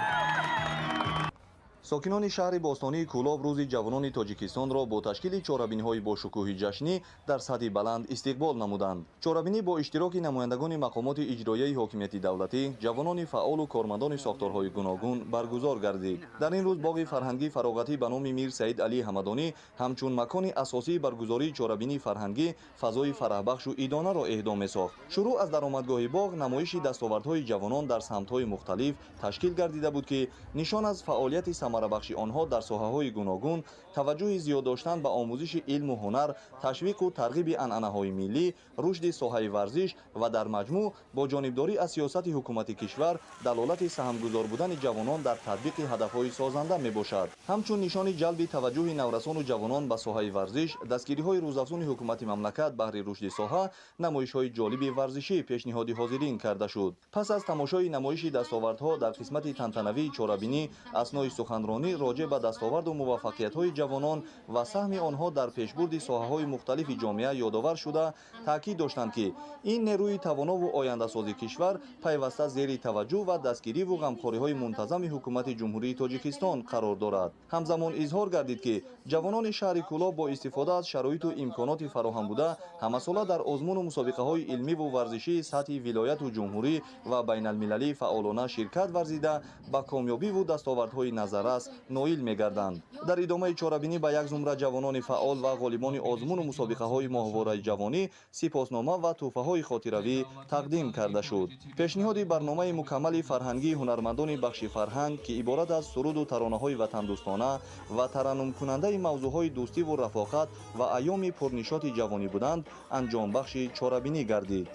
Сокинони шаҳри бостонии Кӯлоб Рӯзи ҷавонони Тоҷикистонро бо ташкили чорабиниҳои бошукӯҳи ҷашнӣ дар сатҳи баланд истиқбол намуданд. Чорабинӣ бо иштироки намояндагони мақомоти иҷроияи ҳокимияти давлатӣ, ҷавонони фаъолу кормандони сохторҳои гуногун баргузор гардид. Дар ин рӯз боғи фарҳангии фароғатӣ ба номи Мир Саид Алӣ Ҳамадонӣ ҳамчун макони асосии баргузории чорабинии фарҳангӣ фазои фараҳбахшу идонаро эҳдо месохт. Шурӯъ аз даромадгоҳи боғ намоиши дастовардҳои ҷавонон дар самтҳои мухталиф ташкил гардида буд, ки нишон аз фаъолияти самарабахши онҳо дар соҳаҳои гуногун, таваҷҷӯҳи зиёд доштан ба омӯзиши илму ҳунар, ташвиқу тарғиби анъанаҳои миллӣ, рушди соҳаи варзиш ва дар маҷмӯъ бо ҷонибдорӣ аз сиёсати ҳукумати кишвар далолати саҳмгузор будани ҷавонон дар татбиқи ҳадафҳои созанда мебошад. Ҳамчун нишони ҷалби таваҷҷӯҳи наврасону ҷавонон ба соҳаи варзиш, дастгириҳои рӯзафзуни ҳукумати мамлакат баҳри рушди соҳа, намоишҳои ҷолиби варзишӣ пешниҳоди ҳозирин карда шуд. Пас аз тамошои намоиши дастовардҳо дар қисмати тантанавии чорабинӣ аснои суханронӣ роҷеъ ба дастоварду муваффақиятҳои ҷавонон ва саҳми онҳо дар пешбурди соҳаҳои мухталифи ҷомеа ёдовар шуда, таъкид доштанд, ки ин нерӯи тавонову ояндасози кишвар пайваста зери таваҷҷӯҳ ва дастгириву ғамхориҳои мунтазами ҳукумати Ҷумҳурии Тоҷикистон қарор дорад. Ҳамзамон изҳор гардид, ки ҷавонони шаҳри Кӯлоб бо истифода аз шароиту имконоти фароҳам буда ҳамасола дар озмуну мусобиқаҳои илмиву варзишии сатҳи вилояту ҷумҳурӣ ва байналмилалӣ фаъолона ширкат варзида, ба комёбиву дастовардҳои назаррас назаррас ноил мегарданд. Дар идомаи чорабинӣ ба як зумра ҷавонони фаъол ва ғолибони озмуну мусобиқаҳои моҳвораи ҷавонӣ сипоснома ва тӯҳфаҳои хотиравӣ тақдим карда шуд. Пешниҳоди барномаи мукаммали фарҳангии ҳунармандони бахши фарҳанг, ки иборат аз суруду таронаҳои ватандӯстона ва тараннумкунандаи мавзӯъҳои дӯстиву рафоқат ва айёми пурнишоти ҷавонӣ буданд, анҷомбахши чорабинӣ гардид.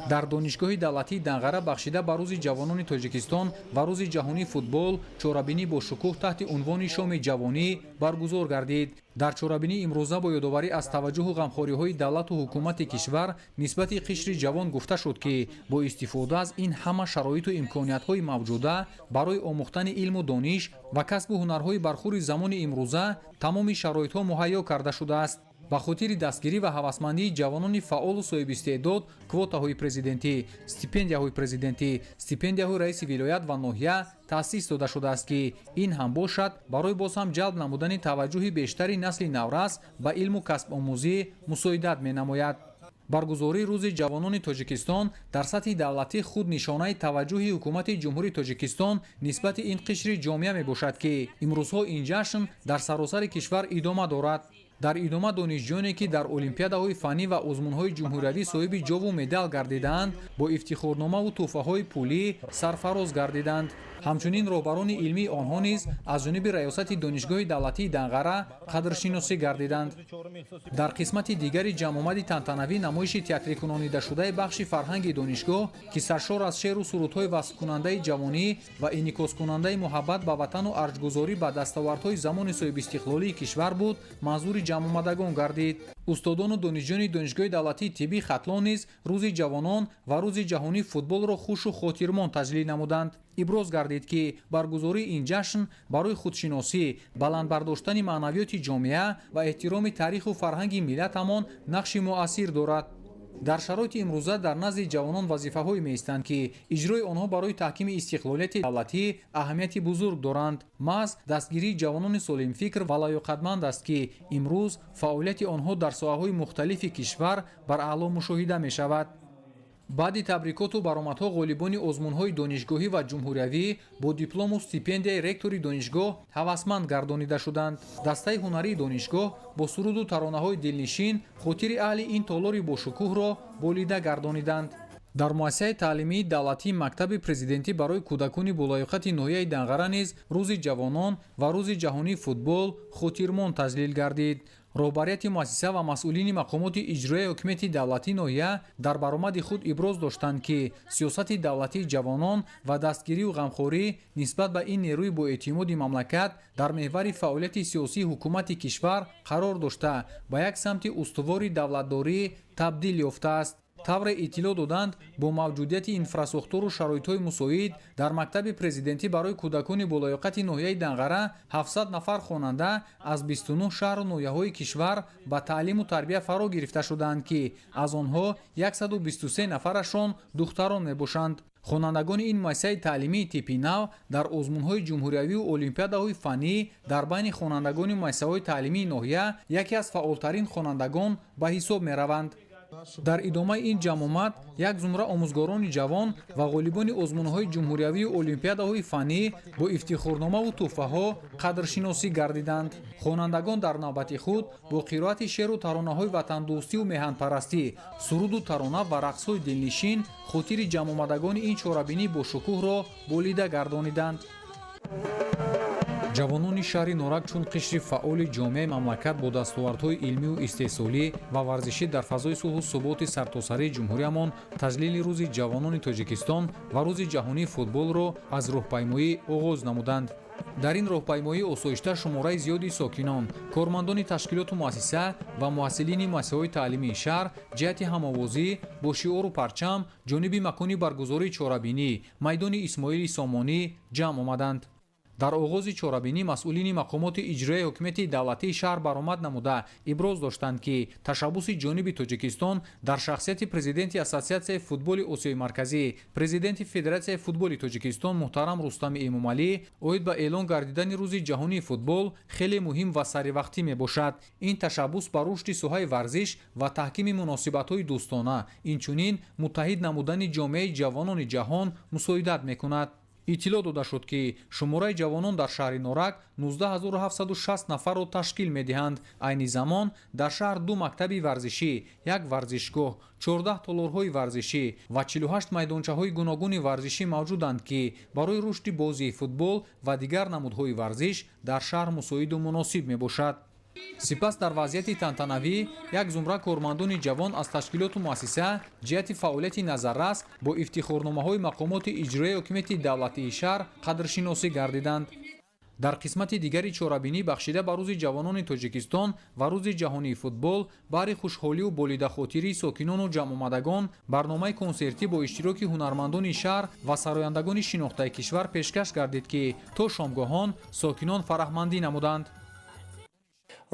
Дар Донишгоҳи давлатии Данғара бахшида ба Рӯзи ҷавонони Тоҷикистон ва Рӯзи ҷаҳонии футбол чорабинӣ бо шукӯҳ таҳти унвони «Шоми ҷавонӣ» баргузор гардид. Дар чорабинӣ имрӯза бо ёдоварӣ аз таваҷҷӯҳу ғамхориҳои давлату ҳукумати кишвар нисбати қишри ҷавон гуфта шуд, ки бо истифода аз ин ҳама шароиту имкониятҳои мавҷуда барои омӯхтани илму дониш ва касбу ҳунарҳои бархӯри замони имрӯза тамоми шароитҳо муҳайё карда шудааст. Ба хотири дастгирӣ ва ҳавасмандии ҷавонони фаъолу соҳибистеъдод квотаҳои президентӣ, стипендияҳои президентӣ, стипендияҳои раиси вилоят ва ноҳия таъсис дода шудааст, ки ин ҳам бошад барои боз ҳам ҷалб намудани таваҷҷӯҳи бештари насли наврас ба илму касбомӯзӣ мусоидат менамояд. Баргузории Рӯзи ҷавонони Тоҷикистон дар сатҳи давлатӣ худ нишонаи таваҷҷӯҳи ҳукумати Ҷумҳурии Тоҷикистон нисбати ин қишри ҷомеа мебошад, ки имрӯзҳо ин ҷашн дар саросари кишвар идома дорад. Дар идома донишҷӯёне, ки дар олимпиадаҳои фаннӣ ва озмунҳои ҷумҳуриявӣ соҳиби ҷову медал гардидаанд, бо ифтихорномаву тӯҳфаҳои пулӣ сарфароз гардиданд. Ҳамчунин роҳбарони илмии онҳо низ аз ҷониби раёсати Донишгоҳи давлатии Данғара қадршиносӣ гардиданд. Дар қисмати дигари ҷамъомади тантанавӣ намоиши театрикунонидашудаи бахши фарҳанги донишгоҳ, ки саршор аз шеъру сурудҳои васфкунандаи ҷавонӣ ва инъикоскунандаи муҳаббат ба ватану арҷгузорӣ ба дастовардҳои замони соҳибистиқлолии кишвар буд, манзури ҷамъомадагон гардид. Устодону донишҷӯёни Донишгоҳи давлатии тиббии Хатлон низ Рӯзи ҷавонон ва Рӯзи ҷаҳонии футболро хушу хотирмон таҷлил намуданд. Иброз гардид, ки баргузории ин ҷашн барои худшиносӣ, баланд бардоштани маънавиёти ҷомеа ва эҳтироми таъриху фарҳанги миллатамон нақши муассир дорад. Дар шароити имрӯза дар назди ҷавонон вазифаҳое меистанд, ки иҷрои онҳо барои таҳкими истиқлолияти давлатӣ аҳамияти бузург доранд. Маҳз дастгирии ҷавонони солимфикр ва лаёқатманд аст, ки имрӯз фаъолияти онҳо дар соҳаҳои мухталифи кишвар бар аъло мушоҳида мешавад. Баъди табрикоту баромадҳо ғолибони озмунҳои донишгоҳӣ ва ҷумҳуриявӣ бо диплому стипендияи ректори донишгоҳ ҳавасманд гардонида шуданд. Дастаи ҳунарии донишгоҳ бо суруду таронаҳои дилнишин хотири аҳли ин толори бошукӯҳро болида гардониданд. Дар муассисаи таълимии давлатии мактаби президентӣ барои кӯдакони болаёқати ноҳияи Данғара низ Рӯзи ҷавонон ва Рӯзи ҷаҳонии футбол хотирмон таҷлил гардид. Роҳбарияти муассиса ва масъулини мақомоти иҷроияи ҳокимияти давлатии ноҳия дар баромади худ иброз доштанд, ки сиёсати давлатии ҷавонон ва дастгирию ғамхорӣ нисбат ба ин нерӯи боэътимоди мамлакат дар меҳвари фаъолияти сиёсии ҳукумати кишвар қарор дошта, ба як самти устувори давлатдорӣ табдил ёфтааст. Тавре иттилоъ доданд, бо мавҷудияти инфрасохтору шароитҳои мусоид дар мактаби президентӣ барои кӯдакони болаёқати ноҳияи Данғара 700 нафар хонанда аз 29 шаҳру ноҳияҳои кишвар ба таълиму тарбия фаро гирифта шудаанд, ки аз онҳо 123 нафарашон духтарон мебошанд. Хонандагони ин муассисаи таълимии типи нав дар озмунҳои ҷумҳуриявию олимпиадаҳои фаннӣ дар байни хонандагони муассисаҳои таълимии ноҳия яке аз фаъолтарин хонандагон ба ҳисоб мераванд. Дар идомаи ин ҷамъомад як зумра омӯзгорони ҷавон ва ғолибони озмунҳои ҷумҳуриявию олимпиадаҳои фаннӣ бо ифтихорномаву тӯҳфаҳо қадршиносӣ гардиданд. Хонандагон дар навбати худ бо қироати шеъру таронаҳои ватандӯстию меҳанпарастӣ, суруду тарона ва рақсҳои дилнишин хотири ҷамъомадагони ин чорабинии бошукӯҳро болида гардониданд. Ҷавонони шаҳри Норак чун қишри фаъоли ҷомеаи мамлакат бо дастовардҳои илмию истеҳсолӣ ва варзишӣ дар фазои сулҳу суботи сартосарии ҷумҳуриямон таҷлили Рӯзи ҷавонони Тоҷикистон ва Рӯзи ҷаҳонии футболро аз роҳпаймоӣ оғоз намуданд. Дар ин роҳпаймоии осоишта шумораи зиёди сокинон, кормандони ташкилоту муассиса ва муҳассилини муассисаҳои таълимии шаҳр ҷиҳати ҳамовозӣ бо шиору парчам ҷониби макони баргузории чорабинӣ, майдони Исмоили Сомонӣ, ҷамъ омаданд. Дар оғози чорабинӣ масъулини мақомоти иҷроияи ҳокимияти давлатии шаҳр баромад намуда иброз доштанд, ки ташаббуси ҷониби Тоҷикистон дар шахсияти президенти Ассотсиатсияи футболи Осиёи Марказӣ, президенти Федератсияи футболи Тоҷикистон муҳтарам Рустами Эмомалӣ оид ба эълон гардидани Рӯзи ҷаҳонии футбол хеле муҳим ва саривақтӣ мебошад. Ин ташаббус ба рушди соҳаи варзиш ва таҳкими муносибатҳои дӯстона, инчунин муттаҳид намудани ҷомеаи ҷавонони ҷаҳон мусоидат мекунад. Иттилоъ дода шуд, ки шумораи ҷавонон дар шаҳри Норак 19 760 нафарро ташкил медиҳанд. Айни замон дар шаҳр ду мактаби варзишӣ, як варзишгоҳ, 14 толорҳои варзишӣ ва 48 майдончаҳои гуногуни варзишӣ мавҷуданд, ки барои рушди бозии футбол ва дигар намудҳои варзиш дар шаҳр мусоиду муносиб мебошад. Сипас дар вазъияти тантанавӣ як зумра кормандони ҷавон аз ташкилоту муассиса ҷиҳати фаъолияти назаррас бо ифтихорномаҳои мақомоти иҷроияи ҳокимияти давлатии шаҳр қадршиносӣ гардиданд. Дар қисмати дигари чорабинӣ, бахшида ба Рӯзи ҷавонони Тоҷикистон ва Рӯзи ҷаҳонии футбол, баҳри хушҳолию болидахотирии сокинону ҷамъомадагон барномаи консертӣ бо иштироки ҳунармандони шаҳр ва сарояндагони шинохтаи кишвар пешкаш гардид, ки то шомгоҳон сокинон фараҳмандӣ намуданд.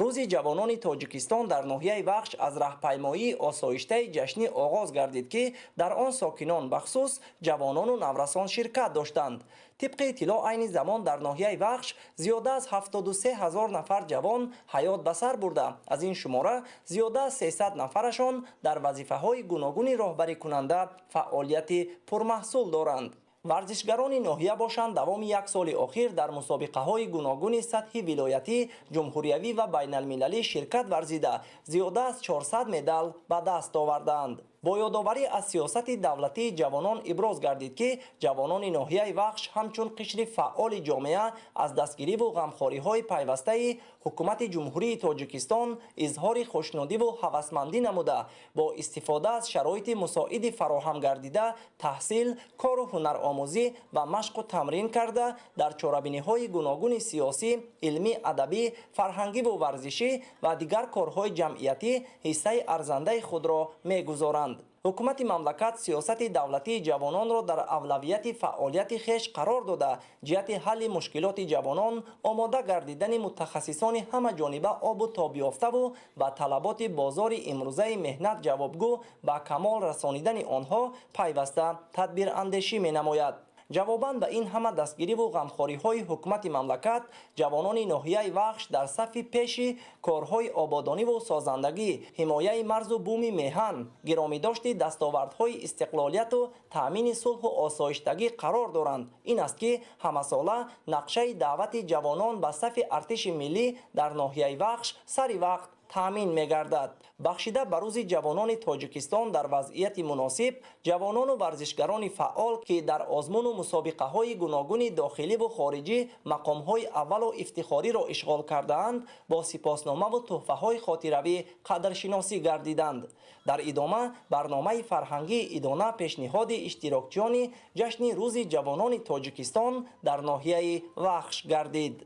Рӯзи ҷавонони Тоҷикистон дар ноҳияи Вахш аз раҳпаймоии осоиштаи ҷашнӣ оғоз гардид, ки дар он сокинон, бахусус ҷавонону наврасон ширкат доштанд. Тибқи иттилоъ, айни замон дар ноҳияи Вахш зиёда аз 73 ҳазор нафар ҷавон ҳаёт ба сар бурда, аз ин шумора зиёда аз 300 нафарашон дар вазифаҳои гуногуни роҳбарикунанда фаъолияти пурмаҳсул доранд. Варзишгарони ноҳия бошанд, давоми як соли охир дар мусобиқаҳои гуногуни сатҳи вилоятӣ, ҷумҳуриявӣ ва байналмилалӣ ширкат варзида, зиёда аз 400 медал ба даст овардаанд. Бо ёдоварӣ аз сиёсати давлатии ҷавонон иброз гардид, ки ҷавонони ноҳияи Вахш ҳамчун қишри фаъоли ҷомеа аз дастгириву ғамхориҳои пайвастаи ҳукумати Ҷумҳурии Тоҷикистон изҳори хушнудиву ҳавасмандӣ намуда, бо истифода аз шароити мусоиди фароҳам гардида таҳсил, кору ҳунаромӯзӣ ва машқу тамрин карда, дар чорабиниҳои гуногуни сиёсӣ, илмӣ, адабӣ, фарҳангиву варзишӣ ва дигар корҳои ҷамъиятӣ ҳиссаи арзандаи худро мегузоранд. Ҳукумати мамлакат сиёсати давлатии ҷавононро дар авлавияти фаъолияти хеш қарор дода, ҷиҳати ҳалли мушкилоти ҷавонон, омода гардидани мутахассисони ҳамаҷониба обу тобёфтаву ба талаботи бозори имрӯзаи меҳнат ҷавобгӯ ба камол расонидани онҳо пайваста тадбирандешӣ менамояд. Ҷавобан ба ин ҳама дастгириву ғамхориҳои ҳукумати мамлакат, ҷавонони ноҳияи Вахш дар сафи пеши корҳои ободониву созандагӣ, ҳимояи марзу буми меҳан, гиромидошти дастовардҳои истиқлолияту таъмини сулҳу осоиштагӣ қарор доранд. Ин аст, ки ҳамасола нақшаи даъвати ҷавонон ба сафи артиши миллӣ дар ноҳияи Вахш сари вақт таъмин мегардад. Бахшида ба Рӯзи ҷавонони Тоҷикистон дар вазъияти муносиб ҷавонону варзишгарони фаъол, ки дар озмуну мусобиқаҳои гуногуни дохиливу хориҷӣ мақомҳои аввалу ифтихориро ишғол кардаанд, бо сипосномаву тӯҳфаҳои хотиравӣ қадршиносӣ гардиданд. Дар идома барномаи фарҳангии идона пешниҳоди иштирокчиёни ҷашни Рӯзи ҷавонони Тоҷикистон дар ноҳияи Вахш гардид.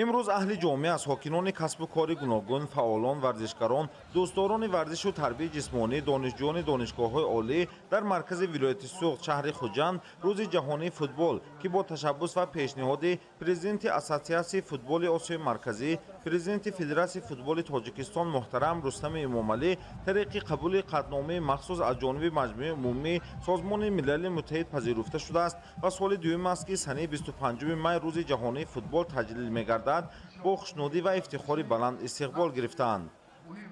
Имрӯз аҳли ҷомеа, сокинони касбу кори гуногун, фаъолон, варзишгарон, дӯстдорони варзишу тарбияи ҷисмонӣ, донишҷӯёни донишгоҳҳои олӣ дар маркази вилояти Суғд, шаҳри Хуҷанд, Рӯзи ҷаҳонии футбол, ки бо ташаббус ва пешниҳоди президенти Ассотсиатсияи футболи Осиёи Марказӣ, президенти Федератсияи футболи Тоҷикистон муҳтарам Рустами Эмомалӣ тариқи қабули қатъномаи махсус аз ҷониби Маҷмӯи умумии Созмони Милали Муттаҳид пазируфта шудааст ва соли дуюм аст, ки санаи 25 май Рӯзи ҷаҳонии футбол таҷлил мегардад, бо хушнудӣ ва ифтихори баланд истиқбол гирифтаанд.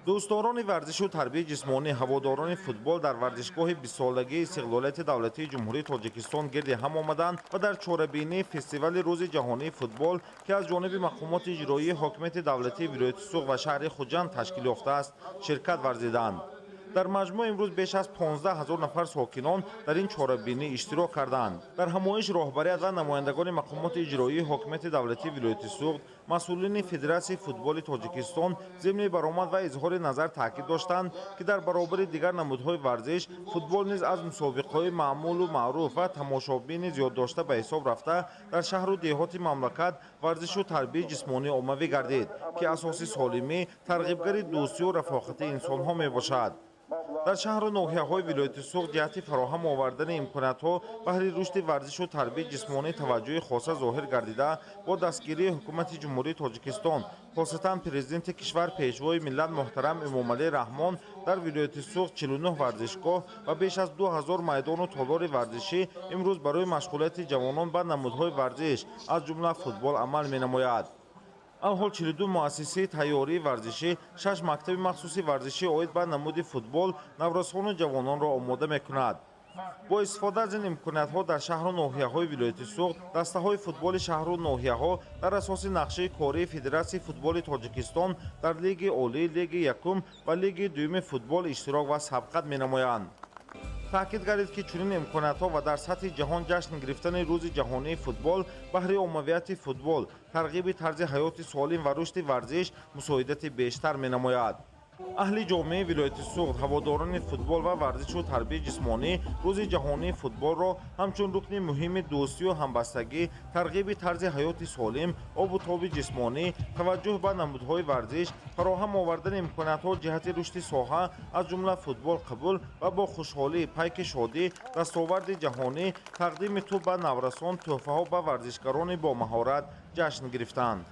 Дӯстдорони варзишу тарбияи ҷисмонӣ, ҳаводорони футбол дар варзишгоҳи бистсолагии истиқлолияти давлатии Ҷумҳурии Тоҷикистон гирди ҳам омаданд ва дар чорабинии фестивали Рӯзи ҷаҳонии футбол, ки аз ҷониби мақомоти иҷроии ҳокимияти давлатии вилояти Суғд ва шаҳри Хуҷанд ташкил ёфтааст, ширкат варзиданд. Дар маҷмӯъ имрӯз беш аз 15 ҳазор нафар сокинон дар ин чорабинӣ иштирок карданд. Дар ҳамоиш роҳбарият ва намояндагони мақомоти иҷроии ҳокимияти давлатии вилояти Суғд, масъулини Федератсияи футболи Тоҷикистон зимни баромад ва изҳори назар таъкид доштанд, ки дар баробари дигар намудҳои варзиш футбол низ аз мусобиқаҳои маъмулу маъруф ва тамошобини зиёддошта ба ҳисоб рафта, дар шаҳру деҳоти мамлакат варзишу тарбияи ҷисмонӣ оммавӣ гардид, ки асоси солимӣ, тарғибгари дӯстию рафоқати инсонҳо мебошад. Дар шаҳру ноҳияҳои вилояти Суғд ҷиҳати фароҳам овардани имкониятҳо баҳри рушди варзишу тарбияи ҷисмонӣ таваҷҷӯҳи хоса зоҳир гардида, бо дастгирии ҳукумати Ҷумҳурии Тоҷикистон, хосатан президенти кишвар, Пешвои миллат муҳтарам Эмомалӣ Раҳмон, дар вилояти Суғд 49 варзишгоҳ ва беш аз 2000 майдону толори варзишӣ имрӯз барои машғулияти ҷавонон ба намудҳои варзиш, аз ҷумла футбол, амал менамояд. Алҳол 42 муассисаи тайёрии варзишӣ, шаш мактаби махсуси варзишӣ оид ба намуди футбол наврасону ҷавононро омода мекунад. Бо истифода аз ин имкониятҳо дар шаҳру ноҳияҳои вилояти Суғд дастаҳои футболи шаҳру ноҳияҳо дар асоси нақшаи кории Федератсияи футболи Тоҷикистон дар Лиги Олӣ, Лиги якум ва Лиги дуюми футбол иштирок ва сабқат менамоянд. Таъкид гардид, ки чунин имкониятҳо ва дар сатҳи ҷаҳон ҷашн гирифтани Рӯзи ҷаҳонии футбол баҳри оммавияти футбол, тарғиби тарзи ҳаёти солим ва рушди варзиш мусоидати бештар менамояд. Аҳли ҷомеаи вилояти Суғд, ҳаводорони футбол ва варзишу тарбияи ҷисмонӣ Рӯзи ҷаҳонии футболро ҳамчун рукни муҳими дӯстию ҳамбастагӣ, тарғиби тарзи ҳаёти солим, обу тоби ҷисмонӣ, таваҷҷӯҳ ба намудҳои варзиш, фароҳам овардани имкониятҳо ҷиҳати рушди соҳа, аз ҷумла футбол қабул ва бо хушҳолӣ пайки шодӣ, дастоварди ҷаҳонӣ, тақдими тӯб ба наврасон, тӯҳфаҳо ба варзишгарони бомаҳорат ҷашн гирифтанд.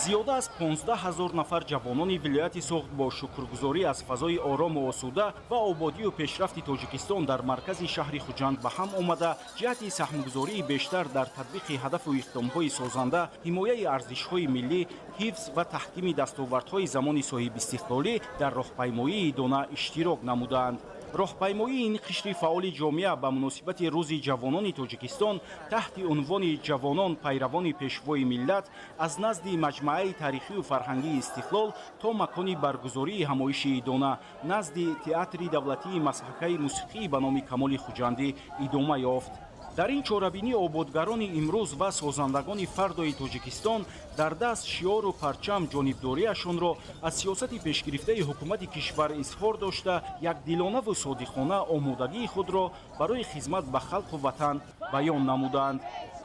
Зиёда аз 15 ҳазор нафар ҷавонони вилояти Суғд бо шукргузорӣ аз фазои орому осуда ва ободию пешрафти Тоҷикистон дар маркази шаҳри Хуҷанд ба ҳам омада, ҷиҳати саҳмгузории бештар дар татбиқи ҳадафу иқдомҳои созанда, ҳимояи арзишҳои миллӣ, ҳифз ва таҳкими дастовардҳои замони соҳибистиқлолӣ дар роҳпаймоии идона иштирок намуданд. Роҳпаймоии ин қишри фаъоли ҷомеа ба муносибати Рӯзи ҷавонони Тоҷикистон таҳти унвони «Ҷавонон пайравони пешвои миллат» аз назди маҷмааи таърихию фарҳангии Истиқлол то макони баргузории ҳамоиши идона, назди Театри давлатии масҳакаи мусиқӣ ба номи Камоли Хуҷандӣ идома ёфт. Дар ин чорабинӣ ободгарони имрӯз ва созандагони фардои Тоҷикистон дар даст шиору парчам ҷонибдориашонро аз сиёсати пешгирифтаи ҳукумати кишвар изҳор дошта, якдилонаву содиқона омодагии худро барои хизмат ба халқу ватан баён намуданд.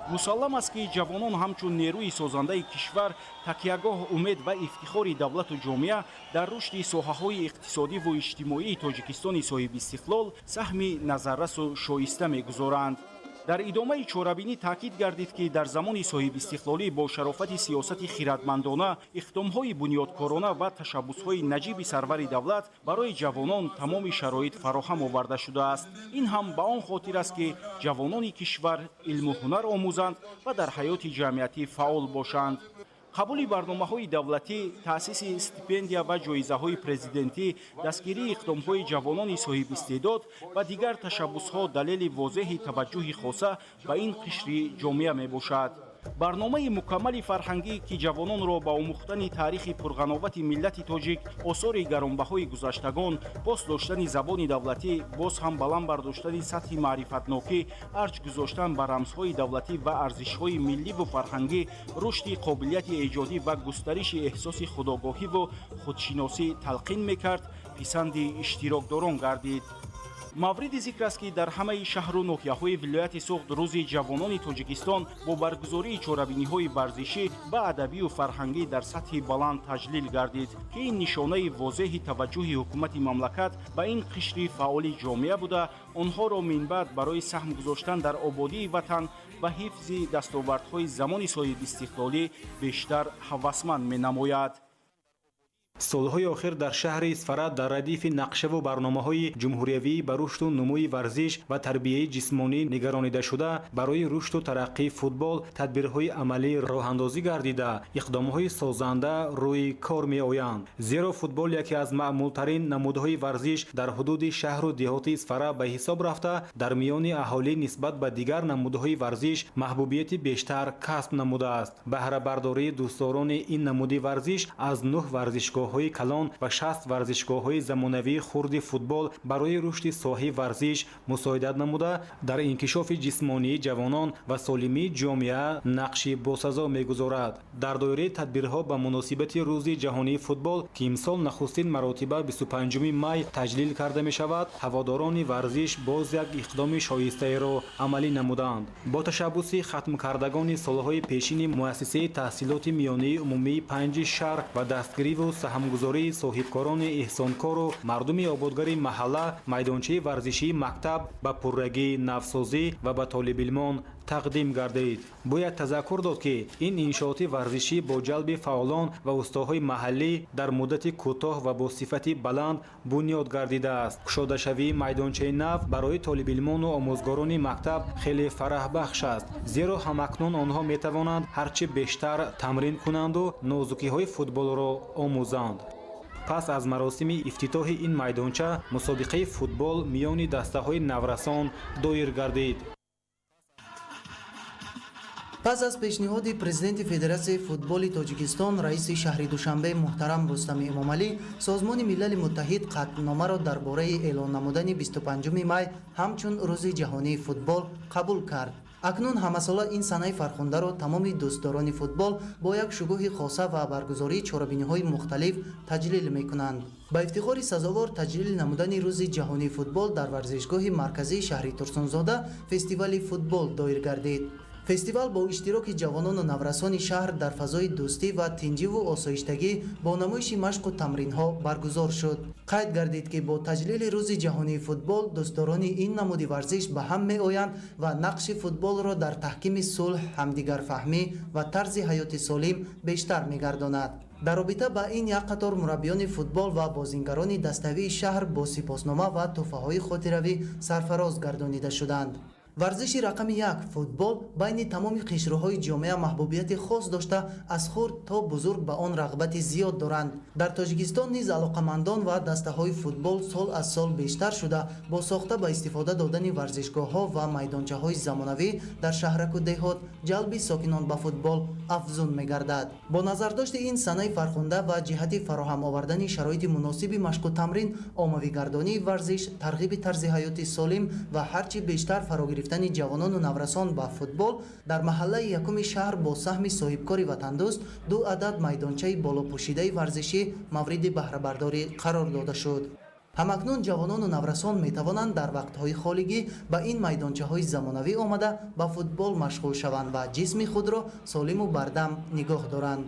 Мусаллам аст, ки ҷавонон ҳамчун нерӯи созандаи кишвар, такягоҳ, умед ва ифтихори давлату ҷомеа дар рушди соҳаҳои иқтисодиву иҷтимоии Тоҷикистони соҳибистиқлол саҳми назаррасу шоиста мегузоранд. Дар идомаи чорабинӣ таъкид гардид, ки дар замони соҳибистиқлолӣ бо шарофати сиёсати хиратмандона, иқдомҳои бунёдкорона ва ташаббусҳои наҷиби сарвари давлат барои ҷавонон тамоми шароит фароҳам оварда шудааст. Ин ҳам ба он хотир аст, ки ҷавонони кишвар илму ҳунар омӯзанд ва дар ҳаёти ҷамъиятӣ фаъол бошанд. Қабули барномаҳои давлатӣ, таъсиси стипендия ва ҷоизаҳои президентӣ, дастгирии иқдомҳои ҷавонони соҳибистеъдод ва дигар ташаббусҳо далели возеҳи таваҷҷӯҳи хоса ба ин қишри ҷомеа мебошад. Барномаи мукаммали фарҳангӣ, ки ҷавононро ба омӯхтани таърихи пурғановати миллати тоҷик, осори гаронбаҳои гузаштагон, пос доштани забони давлатӣ, боз ҳам баланд бардоштани сатҳи маърифатнокӣ, арҷ гузоштан ба рамзҳои давлатӣ ва арзишҳои милливу фарҳангӣ, рушди қобилияти эҷодӣ ва густариши эҳсоси худогоҳиву худшиносӣ талқин мекард, писанди иштирокдорон гардид. Мавриди зикр аст, ки дар ҳамаи шаҳру ноҳияҳои вилояти Суғд Рӯзи ҷавонони Тоҷикистон бо баргузории чорабиниҳои варзишӣ ва адабию фарҳангӣ дар сатҳи баланд таҷлил гардид, ки ин нишонаи возеҳи таваҷҷӯҳи ҳукумати мамлакат ба ин қишри фаъоли ҷомеа буда, онҳоро минбаъд барои саҳм гузоштан дар ободии ватан ва ҳифзи дастовардҳои замони соҳибистиқлолӣ бештар ҳавасманд менамояд. Солҳои охир дар шаҳри Исфара дар радифи нақшаву барномаҳои ҷумҳуриявӣ ба рушду нумӯи варзиш ва тарбияи ҷисмонӣ нигаронидашуда барои рушду тараққии футбол тадбирҳои амалӣ роҳандозӣ гардида, иқдомҳои созанда рӯи кор меоянд. Зеро футбол яке аз маъмултарин намудҳои варзиш дар ҳудуди шаҳру деҳоти Исфара ба ҳисоб рафта, дар миёни аҳолӣ нисбат ба дигар намудҳои варзиш маҳбубияти бештар касб намудааст. Баҳрабардории дӯстдорони ин намуди варзиш аз нӯҳ варзишгоҳ ҳои калон ва 60 варзишгоҳҳои замонавии хурди футбол барои рушди соҳаи варзиш мусоидат намуда, дар инкишофи ҷисмонии ҷавонон ва солимии ҷомеа нақши босазо мегузорад. Дар доираи тадбирҳо ба муносибати Рӯзи ҷаҳонии футбол, ки имсол нахустин маротиба 25 май таҷлил карда мешавад, ҳаводорони варзиш боз як иқдоми шоистаеро амалӣ намуданд. Бо ташаббуси хатмкардагони солҳои пешини муассисаи таҳсилоти миёнаи умумии панҷи шаҳр ва дастгириву саҳмгузории соҳибкорони эҳсонкору мардуми ободгари маҳалла, майдончаи варзишии мактаб ба пуррагӣ навсозӣ ва ба толибилмон тақдим гардид. Бояд тазаккур дод, ки ин иншооти варзишӣ бо ҷалби фаъолон ва устоҳои маҳаллӣ дар муддати кӯтоҳ ва бо сифати баланд бунёд гардидааст. Кушодашавии майдончаи нав барои толибилмону омӯзгорони мактаб хеле фараҳбахш аст, зеро ҳамакнун онҳо метавонанд ҳарчи бештар тамрин кунанду нозукиҳои футболро омӯзанд. Пас аз маросими ифтитоҳи ин майдонча мусобиқаи футбол миёни дастаҳои наврасон доир гардид. Пас аз пешниҳоди президенти Федератсияи футболи Тоҷикистон, раиси шаҳри Душанбе муҳтарам Рустами Эмомалӣ, Созмони Милали Муттаҳид қатъномаро дар бораи эълон намудани 25 май ҳамчун Рӯзи ҷаҳонии футбол қабул кард. Акнун ҳамасола ин санаи фархундаро тамоми дӯстдорони футбол бо як шукӯҳи хоса ва баргузории чорабиниҳои мухталиф таҷлил мекунанд. Ба ифтихори сазовор таҷлил намудани Рӯзи ҷаҳонии футбол дар варзишгоҳи марказии шаҳри Турсунзода фестивали футбол доир гардид. Фестивал бо иштироки ҷавонону наврасони шаҳр дар фазои дӯстӣ ва тинҷиву осоиштагӣ бо намоиши машқу тамринҳо баргузор шуд. Қайд гардид, ки бо таҷлили Рӯзи ҷаҳонии футбол дӯстдорони ин намуди варзиш ба ҳам меоянд ва нақши футболро дар таҳкими сулҳ, ҳамдигарфаҳмӣ ва тарзи ҳаёти солим бештар мегардонад. Дар робита ба ин як қатор мураббиёни футбол ва бозингарони даставии шаҳр бо сипоснома ва тӯҳфаҳои хотиравӣ сарфароз гардонида шуданд. Варзиши рақами як футбол байни тамоми қишрҳои ҷомеа маҳбубияти хос дошта, аз хурд то бузург ба он рағбати зиёд доранд. Дар Тоҷикистон низ алоқамандон ва дастаҳои футбол сол аз сол бештар шуда, бо сохта ба истифода додани варзишгоҳҳо ва майдончаҳои замонавӣ дар шаҳраку деҳот ҷалби сокинон ба футбол афзун мегардад. Бо назардошти ин санаи фархунда ва ҷиҳати фароҳам овардани шароити муносиби машқу тамрин, оммавигардонии варзиш, тарғиби тарзи ҳаёти солим ва ҳарчи бештар фарогирифтани ҷавонону наврасон ба футбол, дар маҳаллаи якуми шаҳр бо саҳми соҳибкори ватандӯст ду адад майдончаи болопӯшидаи варзишӣ мавриди баҳрабардорӣ қарор дода шуд. Ҳамакнун ҷавонону наврасон метавонанд дар вақтҳои холигӣ ба ин майдончаҳои замонавӣ омада, ба футбол машғул шаванд ва ҷисми худро солиму бардам нигоҳ доранд.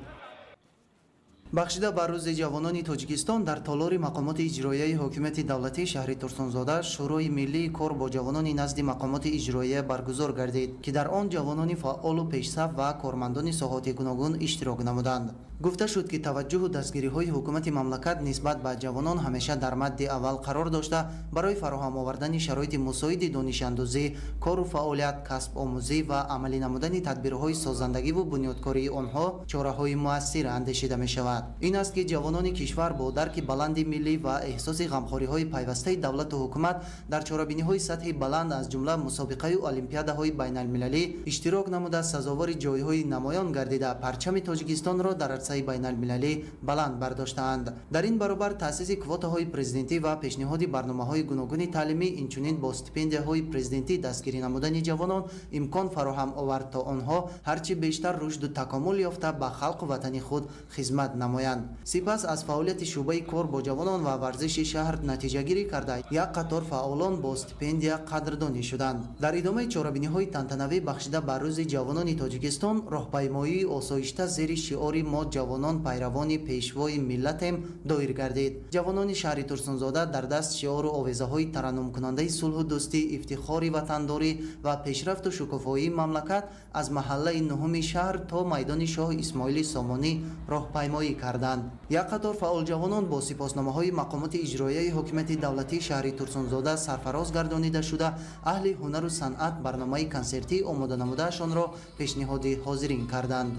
Бахшида ба Рӯзи ҷавонони Тоҷикистон дар толори мақомоти иҷроияи ҳокимияти давлатии шаҳри Турсунзода Шӯрои миллии кор бо ҷавонони назди мақомоти иҷроия баргузор гардид, ки дар он ҷавонони фаъолу пешсаф ва кормандони соҳоти гуногун иштирок намуданд. Гуфта шуд, ки таваҷҷӯҳу дастгириҳои ҳукумати мамлакат нисбат ба ҷавонон ҳамеша дар мадди аввал қарор дошта, барои фароҳам овардани шароити мусоиди донишандӯзӣ, кору фаъолият, касбомӯзӣ ва амалӣ намудани тадбирҳои созандагиву бунёдкории онҳо чораҳои муассир андешида мешавад. Ин аст, ки ҷавонони кишвар бо дарки баланди миллӣ ва эҳсоси ғамхориҳои пайвастаи давлату ҳукумат дар чорабиниҳои сатҳи баланд, аз ҷумла мусобиқаю олимпиадаҳои байналмилалӣ иштирок намуда, сазовори ҷойҳои намоён гардида, парчами Тоҷикистонро дар арсаи байналмилалӣ баланд бардоштаанд. Дар ин баробар таъсиси квотаҳои президентӣ ва пешниҳоди барномаҳои гуногуни таълимӣ, инчунин бо стипендияҳои президентӣ дастгирӣ намудани ҷавонон имкон фароҳам овард, то онҳо ҳарчи бештар рушду такомул ёфта, ба халқу ватани худ хизмат намоянд. Сипас аз фаъолияти шӯъбаи кор бо ҷавонон ва варзиши шаҳр натиҷагирӣ карда, як қатор фаъолон бо стипендия қадрдонӣ шуданд. Дар идомаи чорабиниҳои тантанавӣ бахшида ба Рӯзи ҷавонони Тоҷикистон роҳпаймоии осоишта зери шиори «Мо ҷавонон пайравони пешвои миллатем» доир гардид. Ҷавонони шаҳри Турсунзода дар даст шиору овезаҳои тараннумкунандаи сулҳу дӯстӣ, ифтихори ватандорӣ ва пешрафту шукуфоии мамлакат аз маҳаллаи нуҳуми шаҳр то майдони Шоҳ Исмоили Сомонӣ роҳпаймоӣ карданд. Як қатор фаъолҷавонон бо сипосномаҳои мақомоти иҷроияи ҳокимияти давлатии шаҳри Турсунзода сарфароз гардонида шуда, аҳли ҳунару санъат барномаи консертӣ омода намудаашонро пешниҳоди ҳозирин карданд.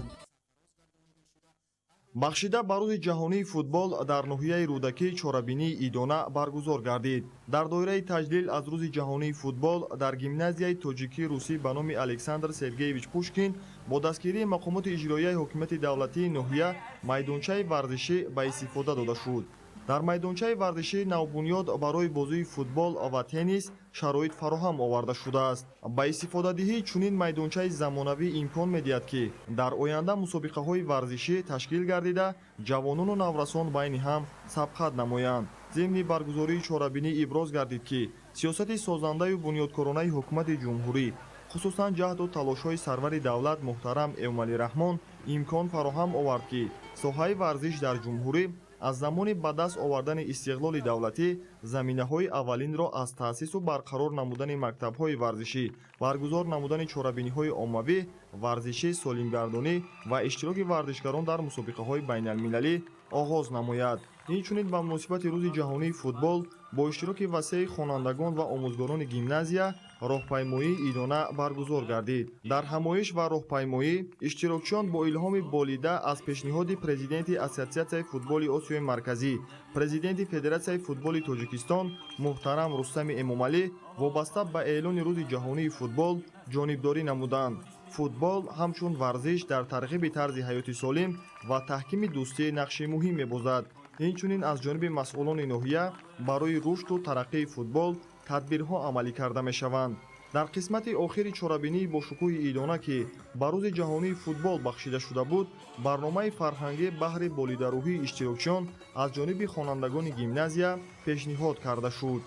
Бахшида ба Рӯзи ҷаҳонии футбол дар ноҳияи Рӯдакӣ чорабинии идона баргузор гардид. Дар доираи таҷлил аз Рӯзи ҷаҳонии футбол дар гимназияи тоҷикии русӣ ба номи Александр Сергеевич Пушкин бо дастгирии мақомоти иҷроияи ҳокимияти давлатии ноҳия майдончаи варзишӣ ба истифода дода шуд. Дар майдончаи варзишии навбунёд барои бозии футбол ва теннис шароит фароҳам оварда шудааст. Ба истифодадиҳии чунин майдончаи замонавӣ имкон медиҳад, ки дар оянда мусобиқаҳои варзишӣ ташкил гардида, ҷавонону наврасон байни ҳам сабқат намоянд. Зимни баргузории чорабинӣ иброз гардид, ки сиёсати созандаю бунёдкоронаи ҳукумати ҷумҳурӣ, хусусан ҷаҳду талошҳои сарвари давлат муҳтарам Эмомалӣ Раҳмон, имкон фароҳам овард, ки соҳаи варзиш дар ҷумҳурӣ аз замони ба даст овардани истиқлоли давлатӣ заминаҳои аввалинро аз таъсису барқарор намудани мактабҳои варзишӣ, баргузор намудани чорабиниҳои оммавӣ варзишӣ, солимгардонӣ ва иштироки варзишгарон дар мусобиқаҳои байналмилалӣ оғоз намояд. Инчунин ба муносибати Рӯзи ҷаҳонии футбол бо иштироки васеи хонандагон ва омӯзгорони гимназия роҳпаймоии идона баргузор гардид. Дар ҳамоиш ва роҳпаймоӣ иштирокчиён бо илҳоми болида аз пешниҳоди президенти Ассотсиатсияи футболи Осиёи Марказӣ, президенти Федератсияи футболи Тоҷикистон муҳтарам Рустами Эмомалӣ вобаста ба эълони Рӯзи ҷаҳонии футбол ҷонибдорӣ намуданд. Футбол ҳамчун варзиш дар тарғиби тарзи ҳаёти солим ва таҳкими дӯстӣ нақши муҳим мебозад. Инчунин аз ҷониби масъулони ноҳия барои рушду тараққии футбол тадбирҳо амалӣ карда мешаванд. Дар қисмати охири чорабинии бошукӯҳи идона, ки ба Рӯзи ҷаҳонии футбол бахшида шуда буд, барномаи фарҳангӣ баҳри болидарӯҳии иштирокчиён аз ҷониби хонандагони гимназия пешниҳод карда шуд.